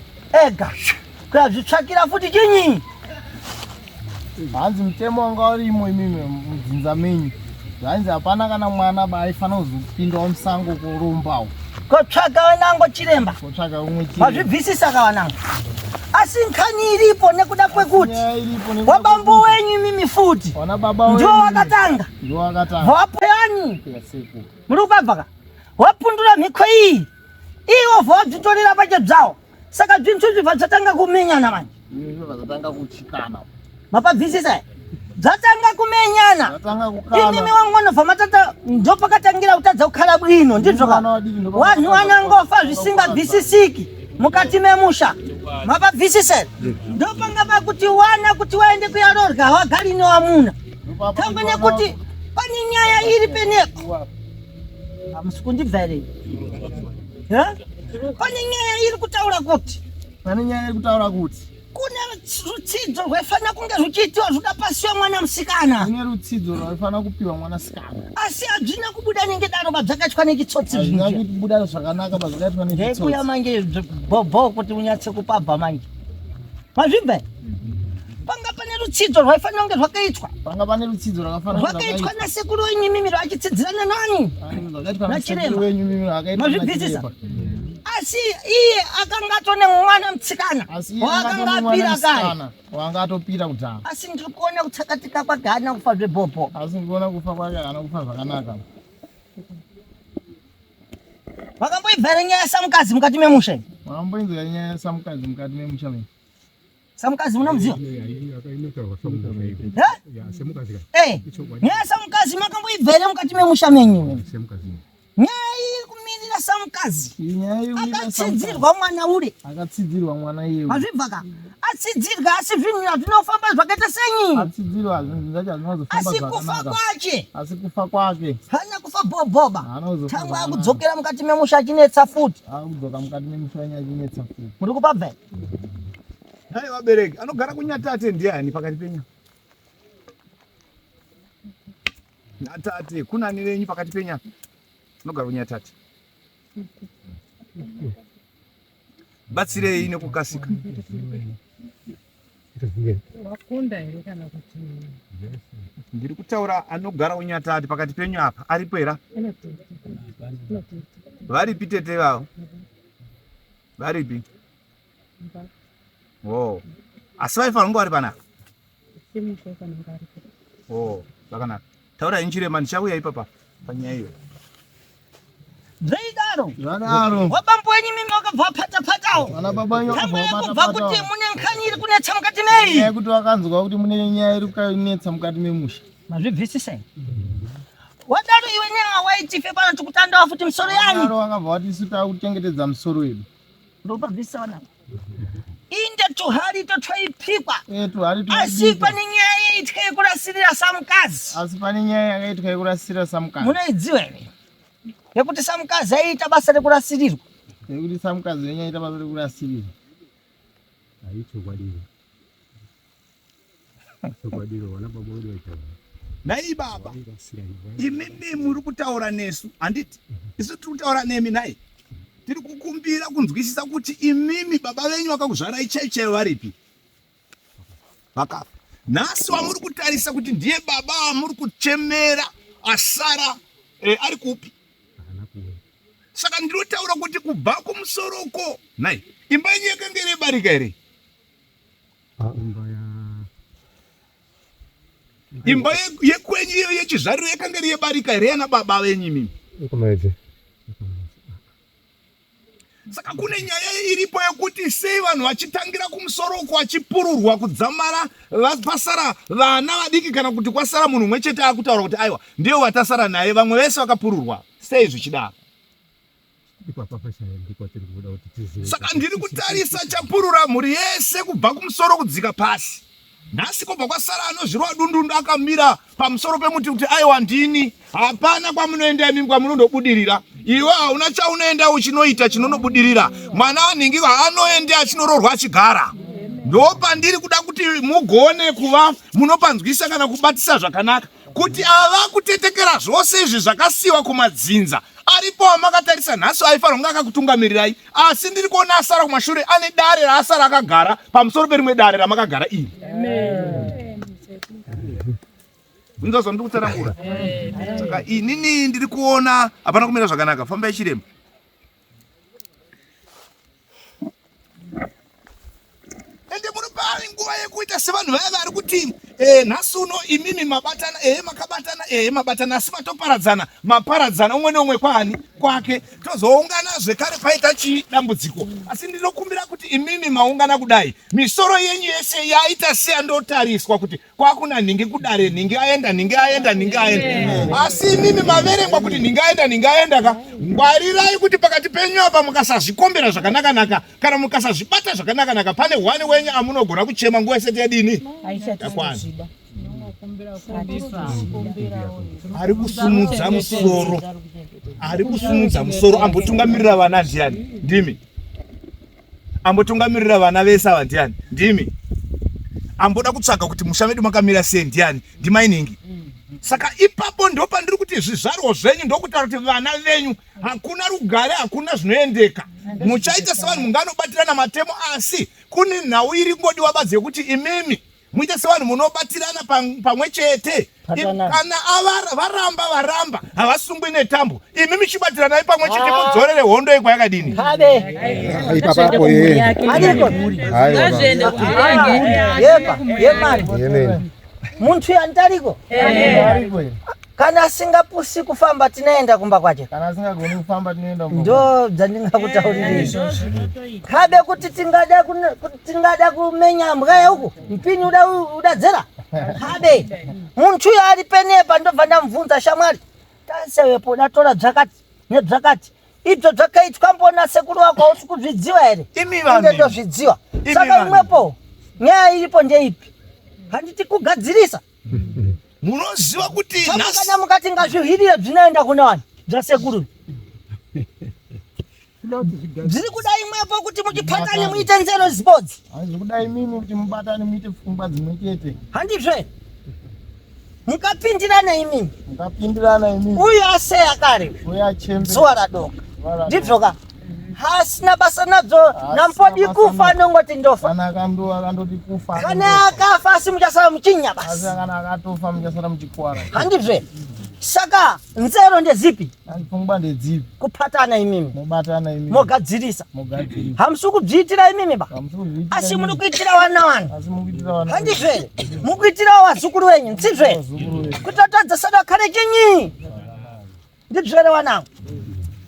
Ega. Kuyazvitsvakira futi chinyi? Hanzi mutemo wanga urimo imimi mudzinza menyu zvanzi hapana kana mwana ba aifanira kuzopindawo musango kurombawo kotsvaga vanango chiremba kotsvaga umwe chiremba vazvibvisisa ka vanango asi nkhani iripo nekuda kwekuti wabambo wenyu imimi futi ndiwo wakatanga vapwani muri kupabva ka wapundura mhiko iyi iwo vawadzvitorera pachebzawo saka zvinhu zvibva zvatanga kumenyana manje zvatanga kuchikana mapabvisisa zvatanga kumenyana imimi wangu wanobva matata ndopakatangira kutadza kukhala bwino ndizvo ka wanhu wanangofa zvisingabvisisiki mukati memusha mapabvisisa ndopanga pakuti wana kuti waende kuyarorya wagari newamuna tangwe nekuti pane nyaya iri penepo hamusi kundibva here pane nyaya iri kutaura kuti pane nyaya iri kutaura kuti kune rutsidzo rwaifanira kunge rwuchiitiwa zvoda pasiwa mwana musikana kune rutsidzo rwaifanira kupiwa mwana sikana asi hazvina kubuda nenge daro padzakaitwa nechitsotsi hazvina kubuda zvakanaka pazvakaitwa nechitsotsi ndekuya manje bhobho kuti unyatse kupabva manje mazvibva panga pane rutsidzo rwaifanira kunge rwakaitwa panga pane rutsidzo rwakafanira rwakaitwa nasekuru wenyu imimi rwachitsidzirana nani nachiremba mazvibvisisa asi iye akanga atone mwana mutsikana waakanga apira kare wanga atopira kudhara asi ndiri kuona kutsakatika kwake haana kufa zvebhobho asi ndiri kuona kufa kwake haana kufa zvakanaka vakamboibva here nyaya yasamukazi mukati memusha vakamboinzwa nyaya yasamukazi mukati memusha menyu Samukazi munomuziva? Eh, nyaya samukazi makamboibva here mukati memusha menyu? Nyaya iri kumirira samukazi akatsidzirwa mwana ure akatsidzirwa mwana iye mazvibva ka atsidzirwa asi zvinhu hazvinofamba zvakaita senyi atsidzirwa zvinhu zvacho hazvinozofamba asi kufa kwache asi kufa kwake haana kufa bhobhoba tangwa akudzokera mukati memusha achinetsa futi akudzoka mukati memusha achinetsa futi muri kupabva Nhai vabereki, anogara kunyatate ndiani pakati penyu? Nyatate, kunani venyu pakati penyu? Anogara kunyatate. Batsirei nekukasika. Wakunda here kana kuti ndiri kutaura anogara unyatate pakati penyu apa aripo here? Varipi tete vavo? Varipi? Oh. Asi vaifanira kunge vari panapa. Oh, zvakanaka. Taura henyu chiremba ndichauya ipapa panyaya iyo. Zvaidaro. Zvadaro. Wabambo wenyu mimi wakabva wapata patawo. Vana baba wenyu Tambo wakabva yekubva wapata kuti patawo. mune nkhani iri kunetsa mukati mei. Nyaya yekuti wakanzwa kuti mune nyaya iri kunetsa mukati memusha. Mazvibvisisa here? Wadaro iwe newa waitife pano tikutandawa futi misoro yani. Wadaro wakabva wati isu takuchengetedza misoro yedu. Ndopabvisa wana. Inde tuhari to twaipikwa. Eh, tuhari Asi twaipikwa. pane nyaya yaitwa yekurasirira samukazi. Asi pane nyaya yakaitwa yekurasirira samukazi. Munoidziwa here? Yekuti samukazi aiita basa rekurasirirwa. Yekuti samukazi wenyu aiita basa rekurasirira. Aichokwadi. Chokwadi vana baba wedu vaitaura. Nhai baba, imimi muri kutaura nesu handiti? Isu tiri kutaura nemi nhai. Tiri kukumbira kunzwisisa kuti imimi baba venyu vakakuzvarai chaivo chaivo varipi? Vakafa. Nhasi wamuri kutarisa kuti ndiye baba wamuri kuchemera asara eh, ari kupi? Saka ndinotaura kuti kubva kumusoroko nhai, imba yenyu yakanga iri yebarika here? Imba yekwenyu iyo yechizvariro yakanga iri yebarika here yana baba venyu imimi? Saka kune nyaya iripo yekuti sei vanhu vachitangira kumusoro uko vachipururwa kudzamara pasara vana vadiki kana kuti kwasara munhu umwe chete akutaura kuti aiwa ndiye watasara naye vamwe vese vakapururwa. Sei zvichidaro? Saka ndiri kutarisa chapurura mhuri yese kubva kumusoro kudzika pasi. Nhasi kwobva kwasara anozvirova dundundu akamira pamusoro pemuti kuti aiwa ndini. Hapana kwamunoenda imi kwamunondobudirira. Iwe hauna chaunoenda uchinoita chinonobudirira. Mwana wanhingi anoenda achinoroorwa achigara. Ndopandiri kuda kuti mugone kuva munopanzwisa kana kubatisa zvakanaka kuti ava kutetekera zvose izvi zvakasiwa kumadzinza aripo amakatarisa nhasi aifanira kunge akakutungamirirai asi ndiri kuona asara kumashure ane dare raasara akagara pamusoro perimwe dare ramakagara iri. Unzwa zvandiri kutsanangura? Saka inini ndiri kuona hapana kumira zvakanaka. Fambai chiremba. Ende muri pari nguva yekuita sevanhu vaya vari kuti eh, nhasi uno imimi mabatana ehe makabatana ehe mabatana asi matoparadzana maparadzana umwe neumwe kwaani kwake tozoungana zvekare paita chii dambudziko asi ndinokumbira kuti imimi maungana kudai misoro yenyu yese yaita seyandotariswa kuti kwakuna nhingi kudare nhingi aenda nhingi aenda nhingi aenda asi imimi maverengwa kuti nhingi aenda nhingi aenda ka ngwarirai kuti pakati penyu apa mukasazvikombera zvakanakanaka kana mukasazvibata zvakanakanaka pane hwani wenyu amunogona kuchema nguva isati yadini yakwana ari kusumudza musoro ari kusumudza musoro ambotungamirira vana ndiani ndimi ambotungamirira vana vese ava ndiani ndimi amboda kutsvaga kuti musha medu makamira sei ndiani ndimainingi saka ipapo ndopandiri kuti zvizvarwa zvenyu ndokutaura kuti vana venyu hakuna rugare hakuna zvinoendeka muchaita sevanhu munganobatirana matemo asi kune nhau iri kungodiwa badzi yekuti imimi muite sevanhu munobatirana pamwe chete kana varamba varamba havasungwi netambo imi michibatiranai pamwe chete ah. mudzorere hondo ikwa yakadini muntu yandariko kana asingapusi kufamba tinoenda kumba kwache kana asingagoni kufamba tinoenda kumba ndo dzandingakutaurirei kabe kuti tingada tingada kumenya mbwa yeuku mpini uda udadzera kabe muntu uyo ari penepa ndobva ndamubvunza shamwari tasewepo datora dzvakati nedzvakati ibzo zvakaitwa mbona sekuru wako hausi kuzvidziwa here inde ndozvidziwa saka imwepo nyaya iripo ndeipi handiti kugadzirisa Munoziva kuti kana mukati ngazvihirire zvinoenda kuna wani zvasekuru zviri kuda imwepo kuti muchipatane muite nzero zibodzi. Zviri kuda imimi kuti mubatane muite pfungwa dzimwe chete. Handizve mukapindirana imimi mukapindirana imimi uyu aseya kare uyu achembe zuva radoka ndizvo ka hasina basa nadzo nampodi kufa anongoti ndofa kana akando akandoti kufa kana akafa asi muchasara muchinya basi asi kana akatofa muchasara muchikwara handizve saka nzero ndedzipi pfungwa ndedzipi kupatana imimi mobatana imimi mogadzirisa mogadzirisa hamusi kubziitira imimi ba asi muri kuitira vana vanhu asi muri kuitira vana handizve mukuitirawo vazukuru venyu ndizve kuti atadza sada kare chinyi ndizvere wanangu.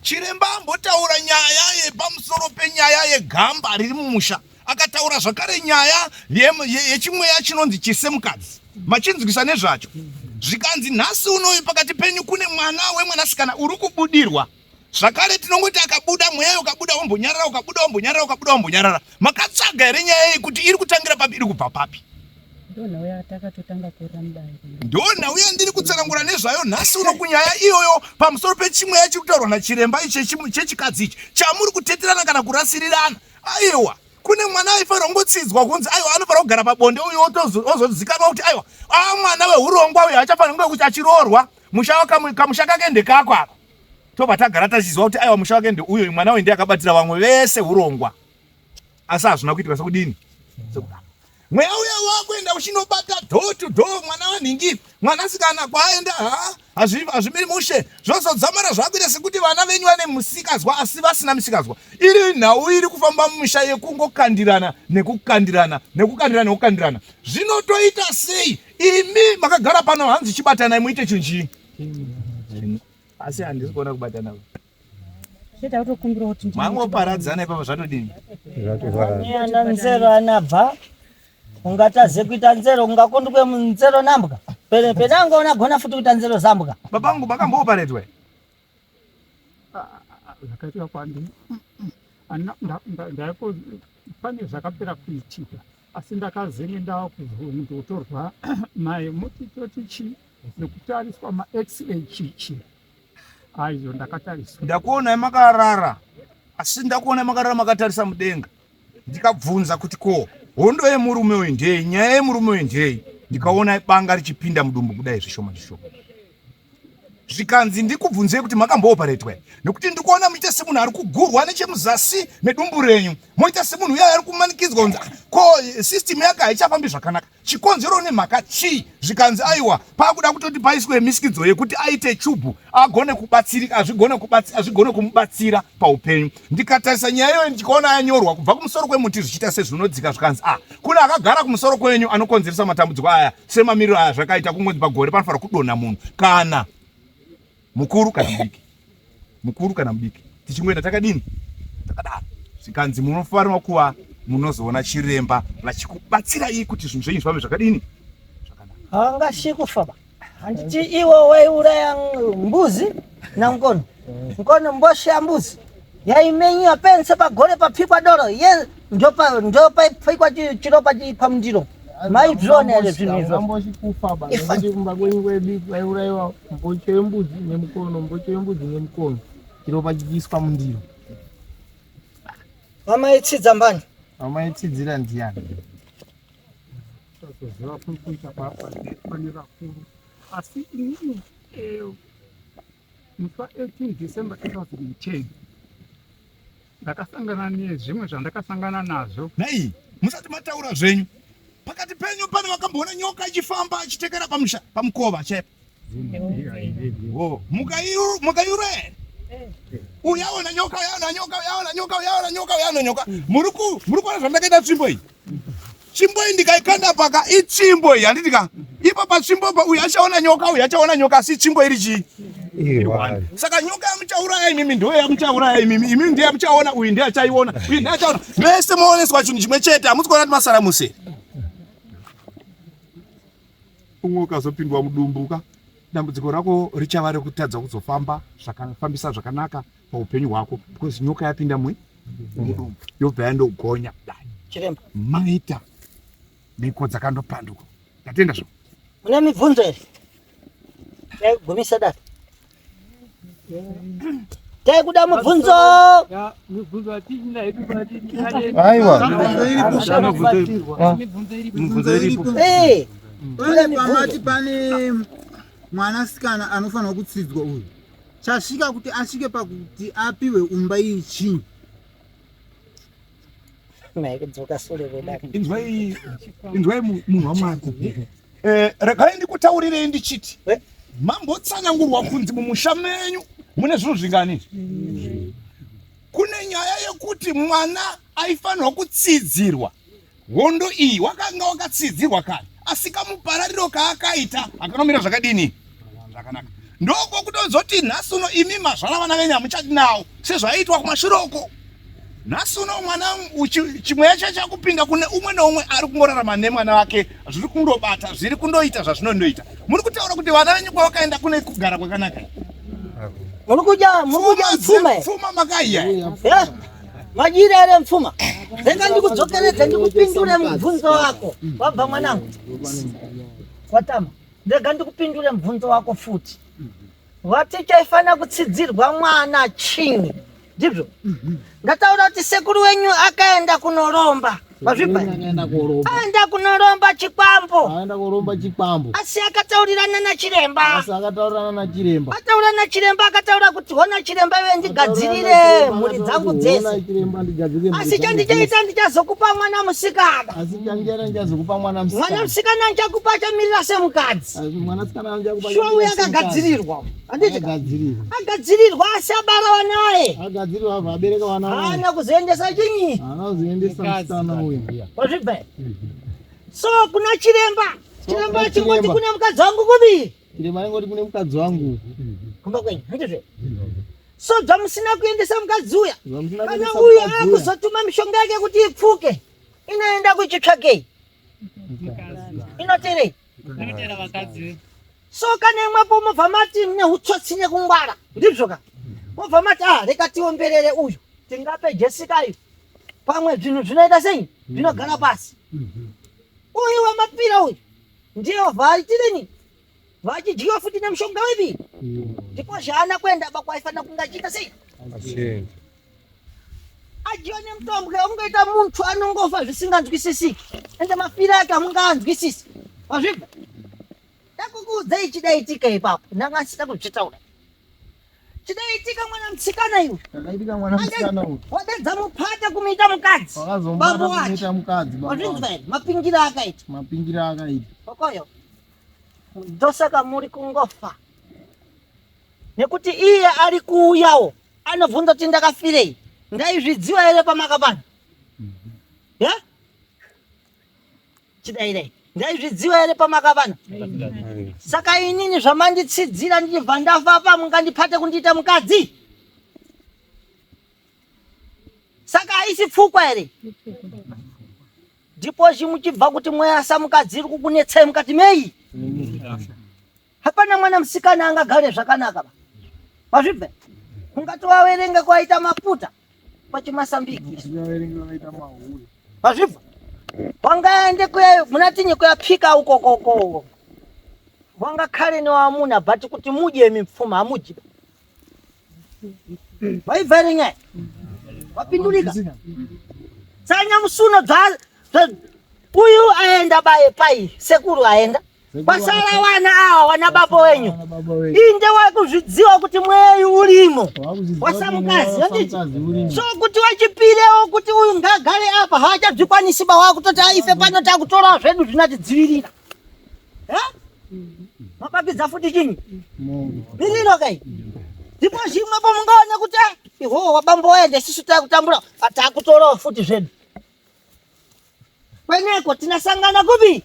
Chiremba ambotaura nyaya yepamusoro penyaya yegamba riri mumusha. Akataura zvakare nyaya yechimweya chinonzi chisemukadzi. Machinzwisa nezvacho. Zvikanzi nhasi unoyu pakati penyu kune mwana wemwanasikana uri kubudirwa. Zvakare tinongoti akabuda mweya ukabuda wombonyarara ukabuda wombonyarara ukabuda wombonyarara. Makatsvaga here nyaya iyi kuti iri kutangira papi iri kubva papi? Ndonhau yandiri kutsanangura nezvayo nhasi uno kunyaya iyoyo pamusoro pechimweya chiri kutaurwa nachiremba ichi chechikadzi ichi chamuri kuteterana kana kurasirirana. Aiwa, kune mwana aifanira kungotsidzwa kunzi aiwa anofanira kugara pabonde uyu ozozikanwa kuti aiwa a mwana wehurongwa uyu haachafanira kunge kuti achiroorwa musha kamusha kake ndekako ako tobva tagara tachiziva kuti aiwa musha wake ndeuyo mwana uyu ndiye akabatira vamwe vese hurongwa asi hazvina kuitika sekudini sekudaro mweya uya wakuenda uchinobata door to door mwana wanhingi mwanasikana kwaaenda ha hazvimiri mushe zvozodzamara zvakuita sekuti vana venyu vane musikazwa asi vasina misikazwa iri nhau iri kufamba mumisha yekungokandirana nekukandirana nekukandirana nekukandirana zvinotoita sei imi makagara pano hanzi chibatanai muite chinhu chii asi handisi kuona kubatana mangoparadzana ipapo zvatodini ana nzero anabva ungataze kuita nzero ungakundikwe munzero nambwa pene penango unagona futi kuita nzero zambwa babangu bakambooparedzwa zvakaitika kwandi pane zvakapera kuitika asi ndakazenge ndava kuzondotorwa mai muti toti chii nekutariswa max-ray chichi aizo ndakatariswa ndakuonai makarara asi ndakuonai makarara makatarisa mudenga ndikabvunza kuti ko hondo yemurume uyu ndei nyaya yemurume uyu ndei ndikaona banga richipinda mudumbu kudai zvishoma zvishoma zvikanzi ndikubvunzei kuti makambooparetwa here nekuti ndikuona muchiita semunhu ari kugurwa nechemuzasi medumbu renyu moita semunhu uya ari kumanikidzwa kunzi ah, ko system yake haichafambi zvakanaka chikonzero nemhaka chii zvikanzi aiwa pakuda kutoti paiswe misikidzo yekuti aite chubhu agone kubatsirika azvigone azvigone kumubatsira paupenyu ndikatarisa nyaya iyoyo ndikaona yanyorwa kubva kumusoro kwemuti zvichiita sezvinodzika zvikanzi ah kune akagara kumusoro kwenyu anokonzeresa matambudziko aya semamiriro aya zvakaita kungonzi pagore panofanira kudonha munhu kana mukuru kana mudiki mukuru kana mudiki tichingoenda takadini takadaro zvikanzi munofanirwa kuva munozoona chiremba vachikubatsirai kuti zvinhu zvenyu zvifambe zvakadini hawangasii kufa ba handiti iwe waiuraya mbuzi nangono ngono mbosha ya mbuzi yaimenyiwa pense pagore papfikwa doro ye ndopaipfikwa chiropa pamundiro maizviona here zvinhu izvo ambochikufa ba nekuti kumba kwenyu kwedu kwaiurayiwa mbocho yembudzi nemukono mbocho yembudzi nemukono chiropa chichiiswa mundiro vamaitsidza mbani vamaitsidzira ndiyani tazoziva kuita pane vakuru asi inini eh, musi wa 18 December 2010 ndakasangana nezvimwe zvandakasangana nazvo. Nhai musati mataura zvenyu pakati penyu pane vakamboona nyoka ichifamba achitekera pamusha pamukova chaipo mukaiura here uyaona nyoka uyaona nyoka uyaona nyoka uyaona nyoka uyaona nyoka muri kuona zvandakaita tsvimbo iyi tsvimbo iyi ndikaikanda paka itsvimbo iyi handiti ka ipo patsvimbo pa uyu achaona nyoka uyu achaona nyoka asi tsvimbo iri chii saka nyoka yamuchauraya imimi ndiyo yamuchauraya imimi imimi ndiye yamuchaona uyu ndiye achaiona uyu ndiye achaona mese mooneswa chinhu chimwe chete hamusi kuona kuti masara muse umwe ukazopindwa mudumbu ka dambudziko rako richava rekutadza kuzofamba zvakafambisa zvakanaka paupenyu hwako because nyoka yapinda mwe mudumbu yobva yandogonya kudai chiremba maita mhiko dzakandopanduka ndatenda zvo mune mibvunzo here taigumisa data taikuda mubvunzo aiwa mibvunzo iripo eh. pamati pane mwanasikana anofanirwa kutsidzwa uyu chasvika kuti asvike pakuti apiwe umba iyi chii Inzwai, inzwai munhu wamwari. Eh, regai ndikutaurirei ndichiti eh? mambotsanangurwa kunzi mumusha menyu mune zvinhu zvingani izvi? Kune nyaya yekuti mwana aifanirwa kutsidzirwa hondo iyi wakanga wakatsidzirwa kare asi kamuparariro kaakaita akanomira zvakadini zvakanaka. Ndoko kutozoti nhasi uno imi mazvara vana venyu hamuchadi nawo sezvaiitwa kumashure uko. Nhasi uno mwana chimweya chachakupinda kune umwe neumwe ari kungorarama nemwana wake, zviri kundobata, zviri kundoita zvazvinondoita. Muri kutaura kuti vana venyu kwavakaenda kune kugara kwakanaka. Muri kudya, muri kudya mfuma. Pfuma makaiya. Eh? Madyire here mfuma? Rega ndikudzokeredze ndikupindure mubvunzo wako. Wabva mwanangu. Watama. Rega ndikupindure mubvunzo wako futi. Wati chaifana kutsidzirwa mwana chinyi? Ndizvo? Ndataura kuti sekuru wenyu akaenda kunoromba. Mazvipa? Aenda kunoromba chikwambo. Aenda kunoromba chikwambo. Asi akataurirana nachiremba. Asi akataurirana nachiremba. Ataura nachiremba akataura kuti hona chiremba iwe ndigadzirire mhuri dzangu dzese. Asi chandichaita ndichazokupa mwana musikana. Asi chandichaita ndichazokupa mwana musikana. Mwana musikana ndichakupa achamirira semukadzi. Asi mwana musikana ndichakupa. Shuwa uyo akagadzirirwa. Handiti? Agadzirirwa. Agadzirirwa asi abara vana vaye. Agadzirirwa abva abereka vana vaye. Haana kuzoendesa chinyi. Haana kuzoendesa musikana uyu. Wazvibva? So kuna chiremba. Chiremba chingoti kune mukadzi wangu kubi. Chiremba angoti kune mukadzi wangu. Kumba kwenyu, handizve? So zvamusina kuendesa mukadzi uya. Kana uyu akuzotuma mishonga yake kuti ipfuke. Inoenda kuchitsvakei? Inoterei? Inotera vakadzi. So kana imwepo mobva mati mune utsotsi nekungwara ndizvo ka mobva mati ah reka tiomberere uyu tingape Jessica uyu pamwe zvinhu zvinoita sei zvinogara pasi uyu wamapira uyu ndiye wabva aitireni vachidyiwa futi nemushonga wepi ndipo zvaana kuenda ba kwaifanira kunge achiita sei adyiwa nemutombwe ungaita muntu anongofa zvisinganzwisisiki ende mafiro ake hamungaanzwisisi wazvibva ndakukuudzai chidaitika ipapo ndanga ndisina kuzvitaura chidaitika mwana musikana iwe chakaitika mwana musikana uyu wadedza mupata kumuita mukadzi bambo wacho mukadzi wazvinzwa here mapingira akaita mapingira akaita okoyo ndosaka muri kungofa nekuti iye ari kuuyawo anobvunza kuti ndakafirei ndaizvidziwa here pamakapana ya chidairei ndaizvidziwa here pamakavana saka inini zvamanditsidzira ndichibva ndafa pa mungandipate kundiita mukadzi saka haisi pfukwa here ndipo chimuchibva kuti mweya samukadzi iri kukunetsai mukati mei Hapana mwana musikana angagare zvakanaka ba. Mazvibve? Ungatovaverenga kwaita maputa pachimasambiki. Mazvibva? Wangaende kuya munatinye kuyapika uko koko uko. Wangakhale newamuna but kuti mudye mipfuma hamudyi. Waibva here nyaya? Wapindulika? Sanya musuno dza uyu aenda baye pai sekuru aenda. Kwasara wana awa wana baba wenyu inde wakuzvidziwa kuti mweya urimo wasamukazi handiti so kuti wachipirewo kuti uyu ngagare apa haachadzvikwanisi ba wakutoti aife pano takutorawo zvedu zvinatidzivirira mabakidza futi chinyi miriro kai ndipo zvimwepo mungaone kuti ah, ihoho wabambo waende sisu takutambura takutorawo futi zvedu Kweneko tinasangana kupi?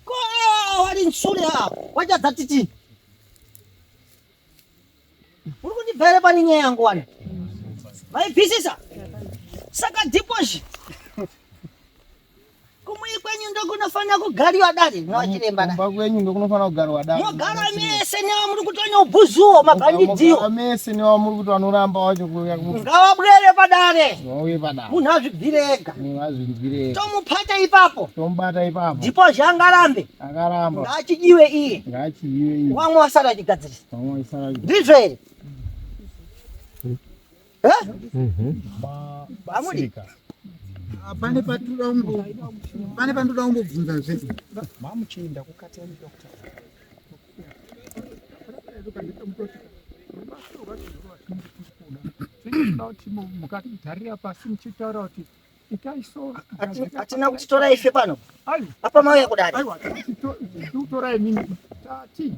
Ko awa wari nsure awa wachadza titi. Uri kundibva here pane nyaya yangu wani? Maibvisisa? Saka diposhi kumuyi kwenyu ndokunofanira kugariwa dare nowachiremba kumba kwenyu ndokunofanira kugariwa dare mogara mese newamuri kutonya ubhuzuwo mabhandidziwo Mogara mese newamuri kuti vanoramba wacho kuuya ngawabwere padare ngawauye padare munhu azvibvire ega munhu azvibvire ega tomupata ipapo tomubata ipapo ndipo zvaangarambe akaramba ngaachidiwe iye ngaachidiwe iye wamwe wasara achigadzirisa wamwe wasara ndizvo here Eh? Amudi. Pane patoda kumbo pane pandoda kumbobvunza zve. Mamuchinda kukateni doctor. Mukatigarira pasi muchitaura kuti itai so. Hatina kuti torai ife pano. Apa mauya kudare. Aiwa tikutorai mini tati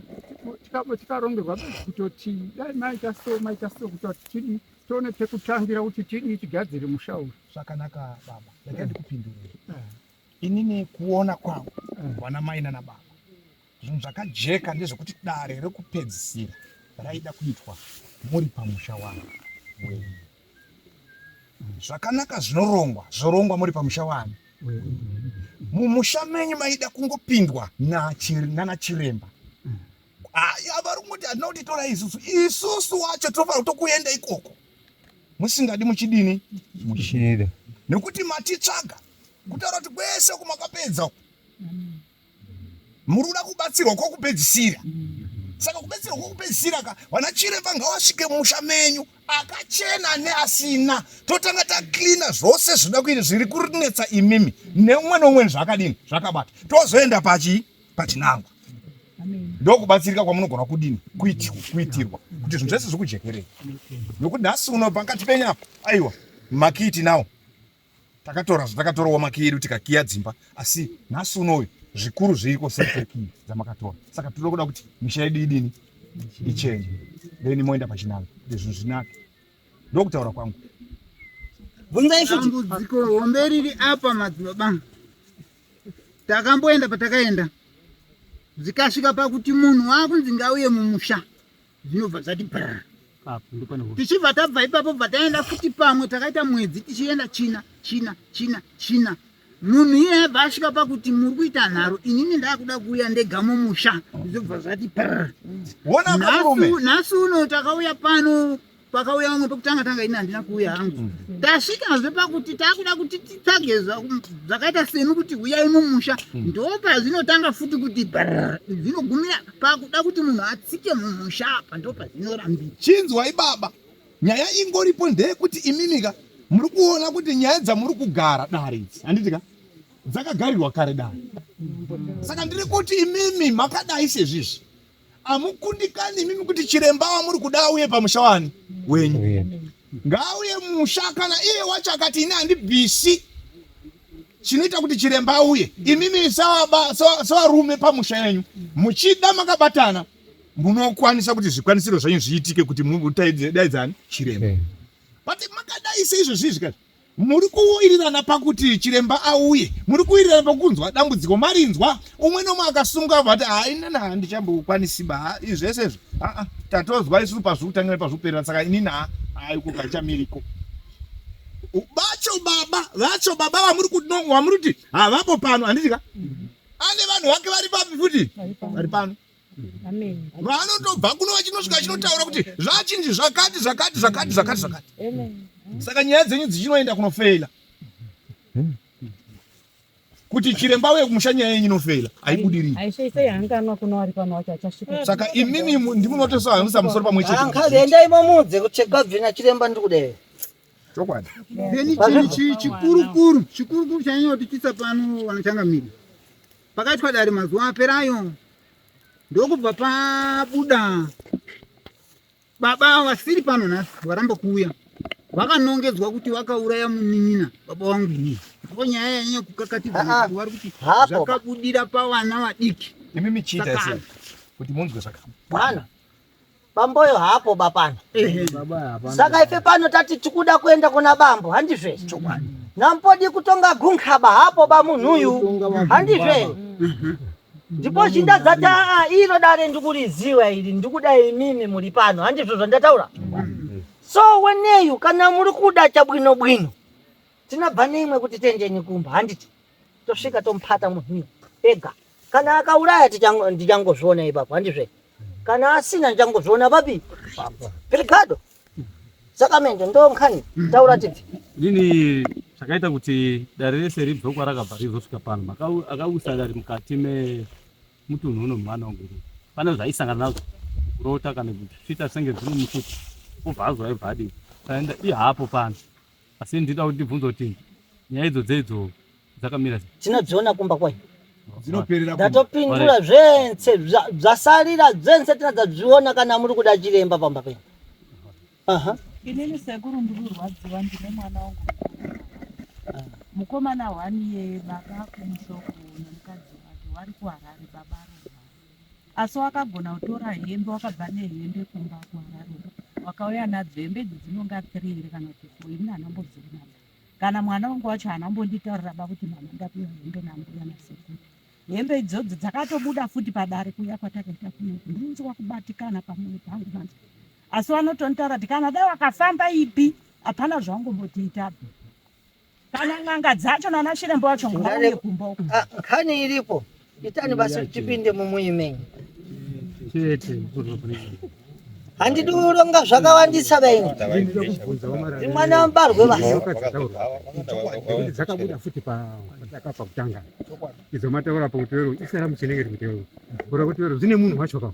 tikarongerwa kutoti dai maita so maita so kutoti tidii tione pekutangira kuti tidii tigadzire musha uyu. Zvakanaka baba, rega ndikupindure. Inini kuona kwangu vana mai nana baba. Zvinhu zvakajeka ndezvekuti dare rekupedzisira raida kuitwa muri pamusha wangu wenyu. Zvakanaka zvinorongwa zvorongwa muri pamusha wani. Mumusha menyu maida kungopindwa nana chiremba. Aya vari kungoti hatina kuti torai isusu. Isusu wacho tinofanira kutokuenda ikoko. Musingadi muchidini? Muchida. Nekuti matitsvaga kutaura kuti kwese kumakapedza uku. Muri kuda kubatsirwa kwokupedzisira. Saka kubetserwa kwokupedzisira ka vana chiremba ngawasvike mumusha menyu akachena neasina. Totanga taklina zvose zvinoda kuita zviri kunetsa imimi neumwe neumwe zvakadini zvakabata. Tozoenda pachi pachinangwa. Ndokubatsirika kwamunogona kudini kuitirwa kuti zvinhu zvese zvikujekerei. Nokuti nhasi uno pakati penyu apa aiwa makiyi tinawo. Takatora zvatakatorawo makiyi edu tikakiya dzimba asi nhasi unoyu zvikuru zviriko sekiyi dzamakatora. Saka tinoda kuda kuti misha yedu idini ichene then moenda pachinangwa kuti zvinhu zvinake. Ndokutaura kwangu. Bvunzai futi. Dambudziko hombe riri apa madzibaba. Takamboenda patakaenda zvikasvika pakuti munhu waakunzi ngauye mumusha zvinobva zvati brr. Tichibva tabva ipapo bva taenda futi pamwe takaita mwedzi tichienda china china china china munhu iye abva asvika pakuti muri kuita nharo inini ndakuda kuuya ndega mumusha zvinobva zvati brr. Nhasi uno takauya pano pakauya vamwe pekutanga tanga ini handina kuuya hangu mm. tasvikazve pakuti takuda kuti titsvage zvakaita semi kuti huyai mumusha mm. ndopazvinotanga futi kuti zvinogumira pakuda kuti munhu atsike mumusha apa ndopazinorambira chinzwai baba nyaya ingoripo ndeyekuti imimika muri kuona kuti nyaya dzamuri kugara dare idzi handiti ka dzakagarirwa kare dare saka ndiri kuti imimi makadai sezvizvi Amukundikani imimi kuti chiremba wamuri kuda auye pamusha wani wenyu. Ngaauye musha kana iye wacho akati ini handibvisi chinoita kuti chiremba auye. Imimi sevarume pamusha yenyu muchida makabatana munokwanisa kuti zvikwanisiro zvenyu zviitike kuti mudaidzani chiremba. But makadai seizvozvi izvi kaizvi Muri kuwirirana pakuti chiremba auye, muri kuwirirana pakunzwa dambudziko marinzwa, umwe nomwe akasunga vati haa inini handichambokwanisi ba izvi zvese izvi aa tatozwa isusu pazviri kutangira pazviri kuperera saka inini haa haa iko kachamiriko. Vacho baba vacho baba vamuri vamuri kuti havapo pano handiti ka ane vanhu vake vari papi futi vari pano. Vanotobva kuno vachinosvika vachinotaura kuti zvachinji zvakati zvakati zvakati zvakati zvakati. Saka nyaya dzenyu dzichinoenda kunofeila. Kuti chiremba uye kumusha nyaya yenyu inofeila haibudiriri. Saka imimi ndimunotosahamisa musoro pamwe chete. Ankhali endai momuudze kuti chekabvina chiremba ndiri kudei. Chokwadi. Then chinhu chikurukuru chikurukuru chanyanya kutitisa pano vanochangamira Pakaitwa dare mazuva aperayo ndokubva pabuda baba vasiri pano nhasi varamba kuuya vakanongedzwa kuti vakauraya munin'ina baba wangu inini ndipo nyaya yanyanya kukakatidzwa ah, ah. vari kuti zvakabudira pavana vadiki imi michiita sei kuti munzwe zvakanaka Bamboyo haapo ba pano. Saka ife pano tati tikuda kuenda kuna bambo handizve? Chokwadi. Nampodi kutonga gunkaba hapo ba munhuyu handizve? Ndipo chinda dzati aa iro dare ndikuriziwa iri ndikuda imimi muri pano handizvo zvandataura? So weneyu kana muri kuda chabwino bwino tinabva neimwe kuti tendeni kumba handiti? Tosvika tomupata munhuyu ega kana akauraya ndichangozviona ipapo handizve? Kana asina ndichangozviona papi? Brigado. Saka mende ndo nkhani taura tibve. Inini zvakaita kuti dare rese ribve kwarakabva rizosvika pano akausa dare mukati memutunhu uno mwana wangu pane zvaisangana nazvo kurota kana kusvita senge zvinomututa obva azoaibva adii aenda ihapo pano asi ndinoda kuti ndibvunze kuti nyaya idzo dzeidzo dzakamira sei tinodziona kumba kwayo dzinoperera ndatopindura zvense zvasarira zvense tinadzazviona kana muri kuda chiremba pamba penyu aha inini sekuru ndikurwadziwa ndine mwana wangu mukomana one year baba kumushoko nemukadzi wake wari kuharare baba arorwara asi wakagona kutora hembe wakabva nehembe kumba kuharare wakauya nadzo hembe idzi dzinonga three here kana kuti four ini handambodziona kana mwana wangu wacho haana kumbonditaurira ba kuti mama ndapiwa hembe nambuya nasekuru. Hembe idzodzo dzakatobuda futi padare kuya kwatakaita kuno. Ndinonzwa kubatikana pamwoyo pangu manje. Asi vanotonitaura kuti kana dai wakafamba ipi hapana zvawangombotiita. Kana n'anga dzacho nana chiremba wacho ngauye kumba uko. Ah, nkhani iripo itani basi tipinde mumuyi menyu Chete. handidi kuronga zvakawandisa vaini mwana mubarwe basi Nekuti dzakabuda futi patakapa kutanga idzo mataura pakuti wero isara muchenengeti kuti wero kura kuti wero zvine munhu wacho ka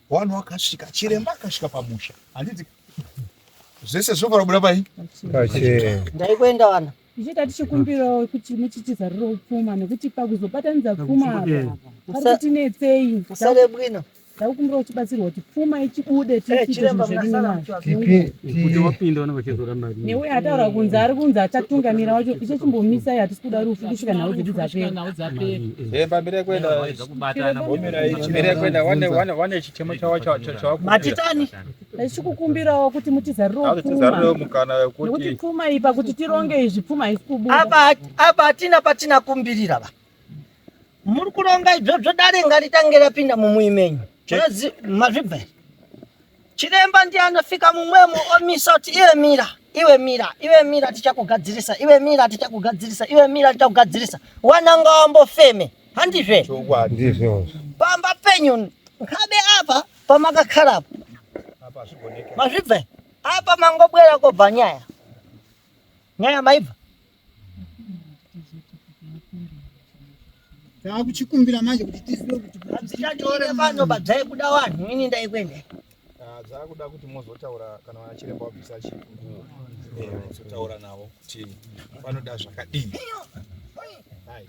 Vanhu vakasvika, chiremba akasvika pamusha. Handiti zvese zvinofanira kubuda pai? Pachena. Ndaikuenda vana. Tichiita tichikumbirawo kuti muchitizarirawo pfuma nekuti pakuzobatanidza pfuma apa pari kutinetsei. Usare bwino. Takukumbira uchibatsirwa kuti pfuma ichibude eh, tiite zvinhu zvedu nemazvo. Kuti wapinda vanenge vachizora mari. Neuyo ataura kunzi ari kunzi achatungamira wacho icho chimbomisai hatisi kuda rufu kusvika nhau dzedu dzapera. Chiremba mirai kuenda. Mirai kuenda wane wane wane chitemo chawo chawo. Matitani. Tichikukumbirawo kuti mutizarirewo Tizarirewo pfuma. mukana Nekuti wekuti pfuma iyi pakuti tironge izvi pfuma haisi kubuda. Apa apa hatina patina kumbirira ba. Muri kuronga izvozvo dare ngaritange rapinda mumuyi menyu. Mazvibva here? Chiremba ndiye anofika mumwemo omisa kuti iwe mira, iwe mira, iwe mira tichakugadzirisa, iwe mira tichakugadzirisa, iwe mira tichakugadzirisa. Wananga wambofeme, handizve? Ndizvo. Pamba penyu nkabe apa pamakakhala apa. Mazvibva here? Apa mangobwera kobva nyaya. Nyaya maibva? Takuchikumbira manje kuti tizive kuti Handichatione pano padzai kuda vanhu ini ndaikwenda. Ah, dzakuda kuti mozotaura kana vana chiremba vabvisa chinguo eh, mozotaura navo kuti vanoda zvakadii. Hai.